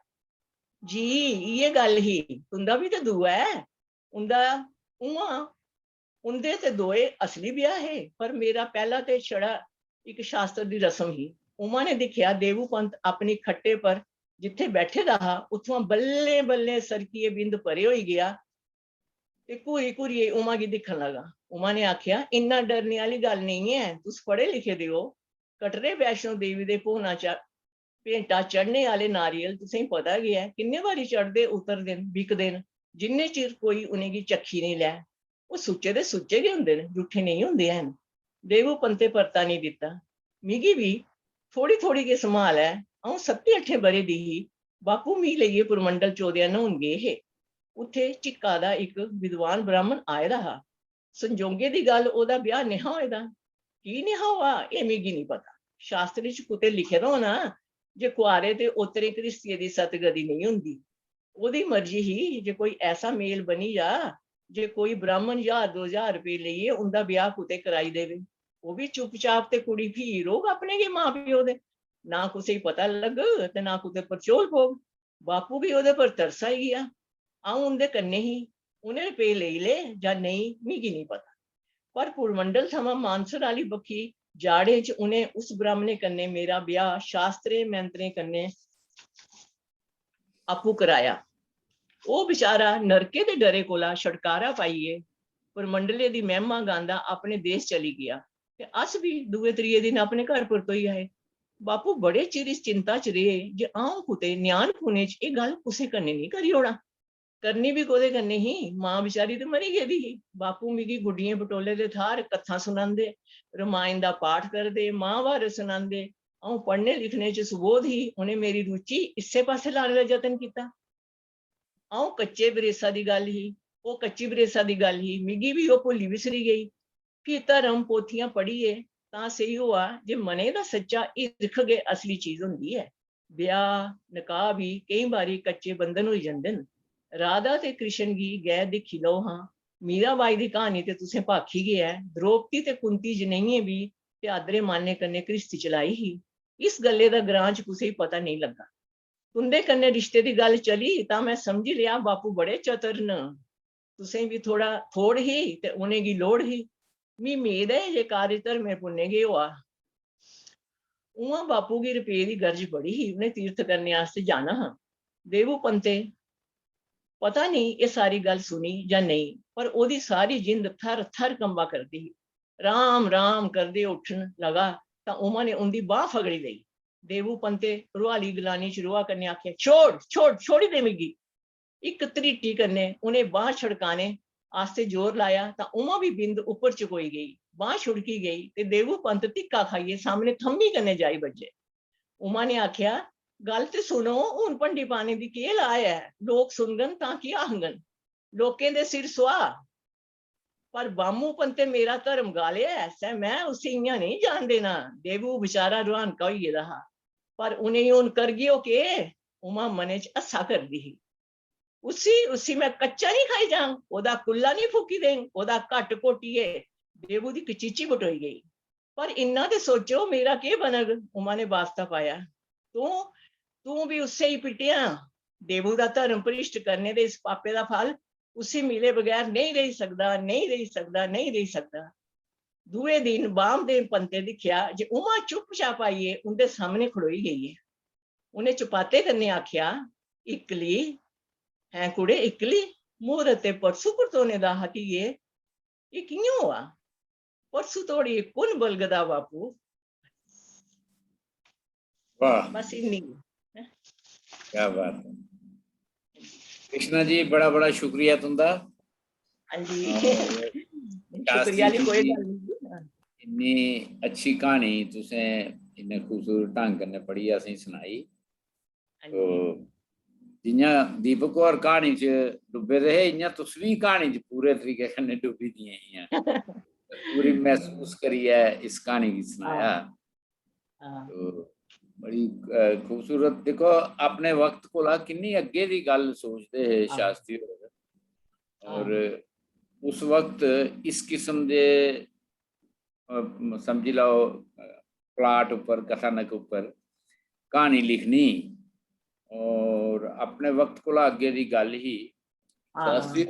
"जी, इ'यै गल्ल ही, तुं'दा बी ते दूआ ऐ।" उं'दा, उ'आं, उं'दे ते दोए असली ब्याह हे, पर मेरा पैह्ला ते छड़ा इक शास्त्र दी रस्म ही। उमा ने दिक्खेआ, देवू पंत अपनी खट्टे पर जित्थै बैठे दा हा, उत्थुआं बल्लें-बल्लें सरकियै बिंद परे होई गेआ ते घूरी-घूरियै उमा गी दिक्खन लगा। उमा ने आखेआ, "इन्ना डरने आह्ली गल्ल नेईं ऐ, तुस पढ़े लिखे दे ओ। कटरे वैष्णो देवी दे भोना चा भेंटा चढ़ने आह्ले नारियल तुसेंगी पता गै ऐ, किन्ने बारी चढ़दे, उतरदे न, बिकदे न, जिन्ने चिर कोई उ'नेंगी चक्खी नेईं लै। ओह् सुच्चे दे सुच्चे गै होंदे न, झूठे नेईं होंदे हैन।" देवू पंते परता नेईं दित्ता। "मिगी बी थोड़ी-थोड़ी गै सम्हाल ऐ। अ'ऊं सत्तें अट्ठें ब'रे दी ही। बापू मी लेइयै पुरमंडल चौदेआ न्हौन गे हे। उत्थै झिक्का दा इक विद्वान ब्राह्मण आए दा हा। संजोगें दी गल्ल ओह्दा ब्याह नेहा होए दा। की नेहा होआ, एह् मिगी निं पता। शास्त्र च कुतै लिखे दा होना जे कुआरे ते ओतरे घरिस्तिये दी सतगति नेईं होंदी। ओह्दी मर्जी ही जे कोई ऐसा मेल बनी जा जे कोई ब्राह्मण ज्हार दो ज्हार रपेऽ लेइयै उं'दा ब्याह् कुतै कराई देवे। ओह् बी चुपचाप, ते कुड़ी फ्ही रौह्ग अपने गै मां प्यो दे। ना कुसै गी पता लग्गग ते ना कुतै परचोल पौग। बापू गी ओह्दे पर तरस आई गेआ। अ'ऊं उं'दे कन्नै ही, उ'नें रपेऽ लेई ले जां नेईं, मिगी नेईं पता। पर पुरमंडल थमां मानसर आह्ली बक्खी जाड़ें च उ'नें उस ब्राह्मणे कन्नै मेरा ब्याह् शास्त्रें मैंत्रें कन्नै आपूं कराया। ओह् बेचारा नरके दे डरे कोला छटकारा पाइयै परमंडले दी महिमा गांदा अपने देश चली गेआ ते अस बी दूए त्रिये दिन अपने घर परतोई आए। बापू बड़े चिर इस चिंता च रेह् जे अ'ऊं कुतै ञ्याणपुने च एह् गल्ल कुसै कन्नै नेईं करी ओड़ां। करनी बी कोह्दे कन्नै ही? मां बेचारी ते मरी गेदी ही। बापू मिगी गुड्डियें पटोले दे थाह्र कत्थां सनांदे, रमायण दा पाठ करदे, महाभारत सनांदे। अ'ऊं पढ़ने लिखने च सुबोध ही, उ'नें मेरी रुचि इस्सै पासै लाने दा जतन कीता। अ'ऊं कच्चे बरेसा दी गल्ल ही, ओह् कच्ची बरेसा दी गल्ल ही, मिगी बी ओह् भुल्ली बिसरी गेई। फ्ही धर्म पोथियां पढ़ियै तां सेही होआ जे मनै दा सच्चा हिरख गै असली चीज होंदी ऐ। ब्याह्, नकाह् बी केईं बारी कच्चे बंधन होई जंदे न। राधा ते कृष्ण गी गै दिक्खी लैओ हां। मीराबाई दी क्हानी ते तुसें भाखी गै ऐ। द्रौपदी ते कुंती जनेहियें बी ते आदरे मानै कन्नै घ्रिस्ती चलाई ही। इस गल्लै दा ग्रां च कुसै गी पता नेईं लग्गा। तुं'दे कन्नै रिश्ते दी गल्ल चली तां में समझी लेआ बापू बड़े चतर न। तुसें बी थोड़ा थोड़ ही ते उ'नेंगी लोड़ ही। मी मेद ऐ जे कार्य धर्में पुण्य गै होआ। उ'आं बापू गी रपेऽ दी गरज बड़ी ही, उ'नें तीर्थ करने आस्तै जाना हा। देवू पंते पता नेईं एह् सारी गल्ल सुनी जां नेईं, पर ओह्दी सारी जिंद थर थर कंबा करदी ही। "राम, राम" करदे उट्ठन लगा तां उमा ने उं'दी बांह् फगड़ी लेई। देवू पंते रुहाली गलानी च रोहा कन्नै आखेआ, "छोड़, छोड़, छोड़ी दे मिगी।" इक धरीटी कन्नै उ'नें बांह् छड़काने आस्तै जोर लाया तां उमा बी बिंद उप्पर चकोई गेई, बांह् छुड़की गेई ते देवू पंत धिक्का खाइयै सामनै थम्मी कन्नै जाई बज्झे। उमा ने आखेआ, "गल्ल ते सुनो, हून भंडी पाने दी केह् लाह् ऐ? लोक सुनङन तां केह् आखङन? लोकें दे सिर सुआह्।" "पर बामू पंते मेरा धर्म गालेआ ऐ, सै में उसी इ'यां नेईं जान देना।" देवू बेचारा रुहानका होई गेदा हा। "पर उ'नेंगी हून करगेओ केह्?" उमा मनै च हस्सा करदी ही। "उसी, उसी में कच्चा निं खाई जाङ, ओह्दा कुल्ला निं फूकी देङ, ओह्दा घट्ट घोटियै।" देवू दी कचीची बटोई गेई। "पर इन्ना ते सोचो, मेरा केह् बनग?" उमा ने बास्ता पाया। "तूं, तूं बी उस्सै ही पिट्टेआ। देवू दा धर्म भ्रिश्ट करने दे इस पापे दा फल उसी मिले बगैर नेईं रेही सकदा, नेईं रेही सकदा, नेईं रेही सकदा।" दूए दिन बामदेव पंते दिक्खेआ जे उमा चुपचाप आइयै उं'दे सामनै खड़ोई गेई ऐ। उ'नें चपाते कन्नै आखेआ, "इक्कली? हैं कुड़े, इक्कली? म्हूर्त ते परसू परतोने दा हा धीए। एह् कि'यां होआ? परसू धोड़ी कु'न बलगदा बापू?" वाह, बस इन्नी। क्या बात है। कृष्णा जी, बड़ा बड़ा शुक्रिया तुंदा। हां जी। और शुक्रिया आह्ली कोई गल्ल निं। इन्नी अच्छी क्हानी तुसें इन्ने खूबसूरत ढंग कन्नै पढ़ियै असेंगी सनाई। हां तो जी। जि'यां दीपक होर क्हानी च डुब्बे दे हे, इ'यां तुस बी क्हानी च पूरे तरीके कन्नै डुब्बी दियां हियां। पूरी मसूस करियै इस क्हानी गी सनाया। हां। तो बड़ी, अ, खूबसूरत। दिक्खो, अपने वक्त कोला किन्नी अग्गे दी गल्ल सोचदे हे हां। शास्त्री होर। और हां। उस वक्त इस किस्म दे, अ, समझी लैओ, अ, plot उप्पर, कथानक उप्पर क्हानी लिखनी और अपने वक्त कोला अग्गे दी गल्ल ही। हां। शास्त्री,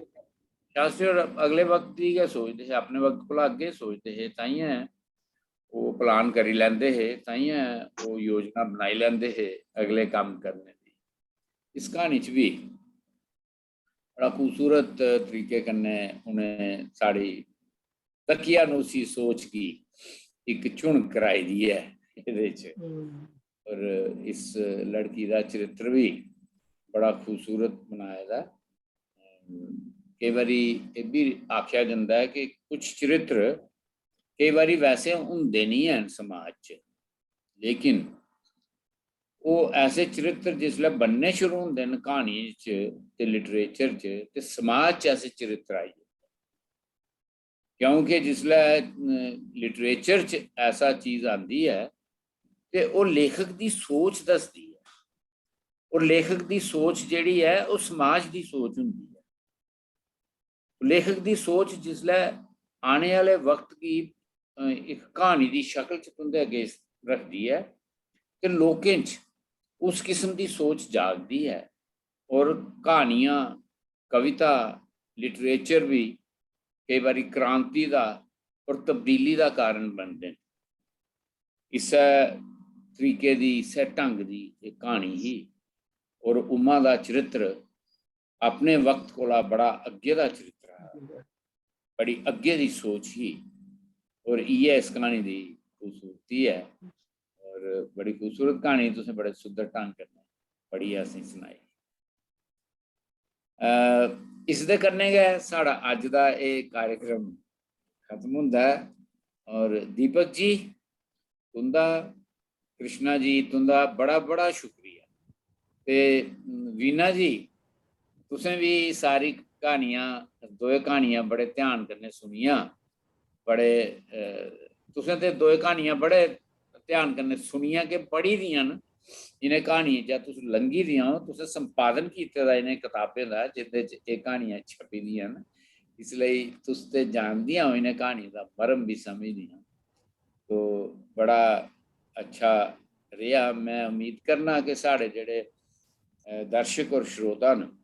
शास्त्री होर अगले वक्त दी गै सोचदे हे, अपने वक्त कोला अग्गे सोचदे हे, ताइयें ओह् plan करी लैंदे हे, ताइयें ओह् योजना बनाई लैंदे हे अगले कम्म करने दी। इस क्हानी च बी बड़ा खूबसूरत तरीके कन्नै उ'नें साढ़ी तकियानूसी सोच गी इक झुनक कराई दी ऐ एह्दे च। हम्म। और इस लड़की दा चरित्र बी बड़ा खूबसूरत बनाए दा। केई बारी एह् बी आखेआ जंदा ऐ कि कुछ चरित्र केई बारी वैसे होंदे निं हैन समाज च, लेकिन ओह् ऐसे चरित्र जिसलै बनने शुरू होंदे न क्हानियें च ते literature च, ते समाज च ऐसे चरित्र आई जंदे न। क्योंकि जिसलै, अ, literature च ऐसा चीज आंदी ऐ, ते ओह् लेखक दी सोच दसदी ऐ। और लेखक दी सोच जेह्ड़ी ऐ, ओह् समाज दी सोच होंदी ऐ। लेखक दी सोच जिसलै आने आह्ले वक्त गी, अ, इक क्हानी दी शक्ल च तुं'दे अग्गें रखदी ऐ, ते लोकें च उस किस्म दी सोच जागदी ऐ। और क्हानियां, कविता, लिटरेचर बी केई बारी क्रांति दा और तब्दीली दा कारण बनदे न। इस्सै तरीके दी, इस्सै ढंग दी इक क्हानी ही। और उमा दा चरित्र अपने वक्त कोला बड़ा अग्गे दा चरित्र हा, बड़ी अग्गे दी सोच ही। और इ'यै इस क्हानी दी खूबसूरती ऐ। और बड़ी खूबसूरत क्हानी तुसें बड़े सुंदर ढंग कन्नै पढ़ियै असेंगी सनाई। अ, इसदे कन्नै गै साढ़ा अज्ज दा एह् कार्यक्रम खत्म होंदा ऐ। और दीपक जी, तुं'दा, कृष्णा जी, तुं'दा बड़ा बड़ा शुक्रिया। ते वीणा जी, तुसें बी सारी क्हानियां, दोए क्हानियां बड़े ध्यान कन्नै सुनियां, बड़े, अ, तुसें ते दोए क्हानियां बड़े ध्यान कन्नै सुनियां कि पढ़ी दियां न। इ'नें क्हानियें चा तुस लंघी दियां ओ, तुसें संपादन कीते दा इ'नें कताबें दा, जिंदे च एह् क्हानियां छपी दियां न। इसलेई तुस ते जानदियां ओ इ'नें क्हानियें दा मर्म बी समझदियां। तो बड़ा अच्छा रेहा। में उम्मीद करना कि साढ़े जेह्ड़े, अ, दर्शक और श्रोता न,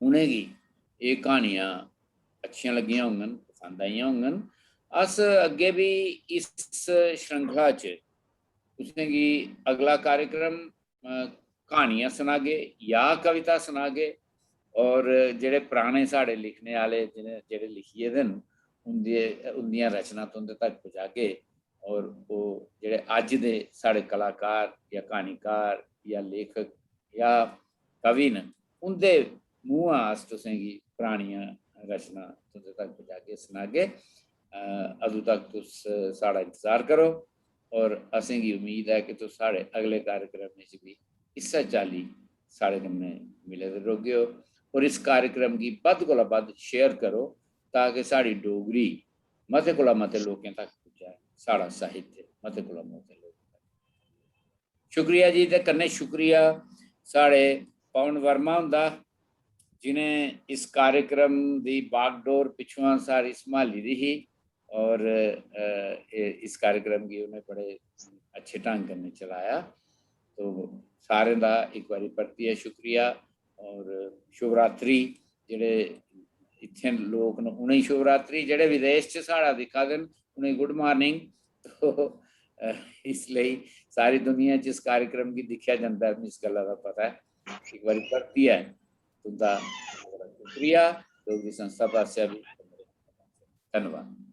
उ'नेंगी एह् क्हानियां अच्छियां लग्गियां होङन, पसंद आइयां होङन। अस अग्गें बी इस श्रृंखला च तुसेंगी अगला कार्यक्रम, अ, क्हानियां सनागे या कविता सनागे, और जेह्ड़े पराने साढ़े लिखने आह्ले, जि'नें, जेह्ड़े लिखी गेदे न, उं'दे, उं'दियां रचनां तुं'दे तक पजागे। और ओह् जेह्ड़े अज्ज दे साढ़े कलाकार या क्हानीकार या लेखक या कवि न, उं'दे मूंहा अस तुसेंगी परानियां रचनां तुं'दे तक पजागे, सनागे। अ, अदूं तक तुस साढ़ा इंतजार करो, और असेंगी उम्मीद ऐ कि तुस साढ़े अगले कार्यक्रम च बी इस्सै चाल्ली साढ़े कन्नै मिले दे रौह्गे ओ, और इस कार्यक्रम गी बद्ध कोला बद्ध शेयर करो, ताकि साढ़ी डोगरी मते कोला मते लोकें तक पुज्जै, साढ़ा साहित्य मते कोला मते लोकें तक। शुक्रिया जी, ते कन्नै शुक्रिया साढ़े पवन वर्मा हुंदा, जिनें इस कार्यक्रम दी बागडोर पिच्छुआं सारी संभाली दी ही, और, अ, ए-, इस कार्यक्रम गी उ'नें बड़े अच्छे ढंग कन्नै चलाया। तो सारें दा इक बारी परतियै शुक्रिया। और शुभरात्रि, जेह्ड़े इत्थें लोक न उ'नेंगी शुभरात्रि, जेह्ड़े विदेश च साढ़ा दिक्खा दे न उ'नेंगी गुड मॉर्निंग। तो, अ, इसलेई सारी दुनिया च इस कार्यक्रम गी दिक्खेआ जंदा ऐ, मिगी इस गल्ला दा पता ऐ। इक बारी परतियै तुं'दा बड़ा शुक्रिया, डोगरी संस्था पासेआ बी। धन्नवाद।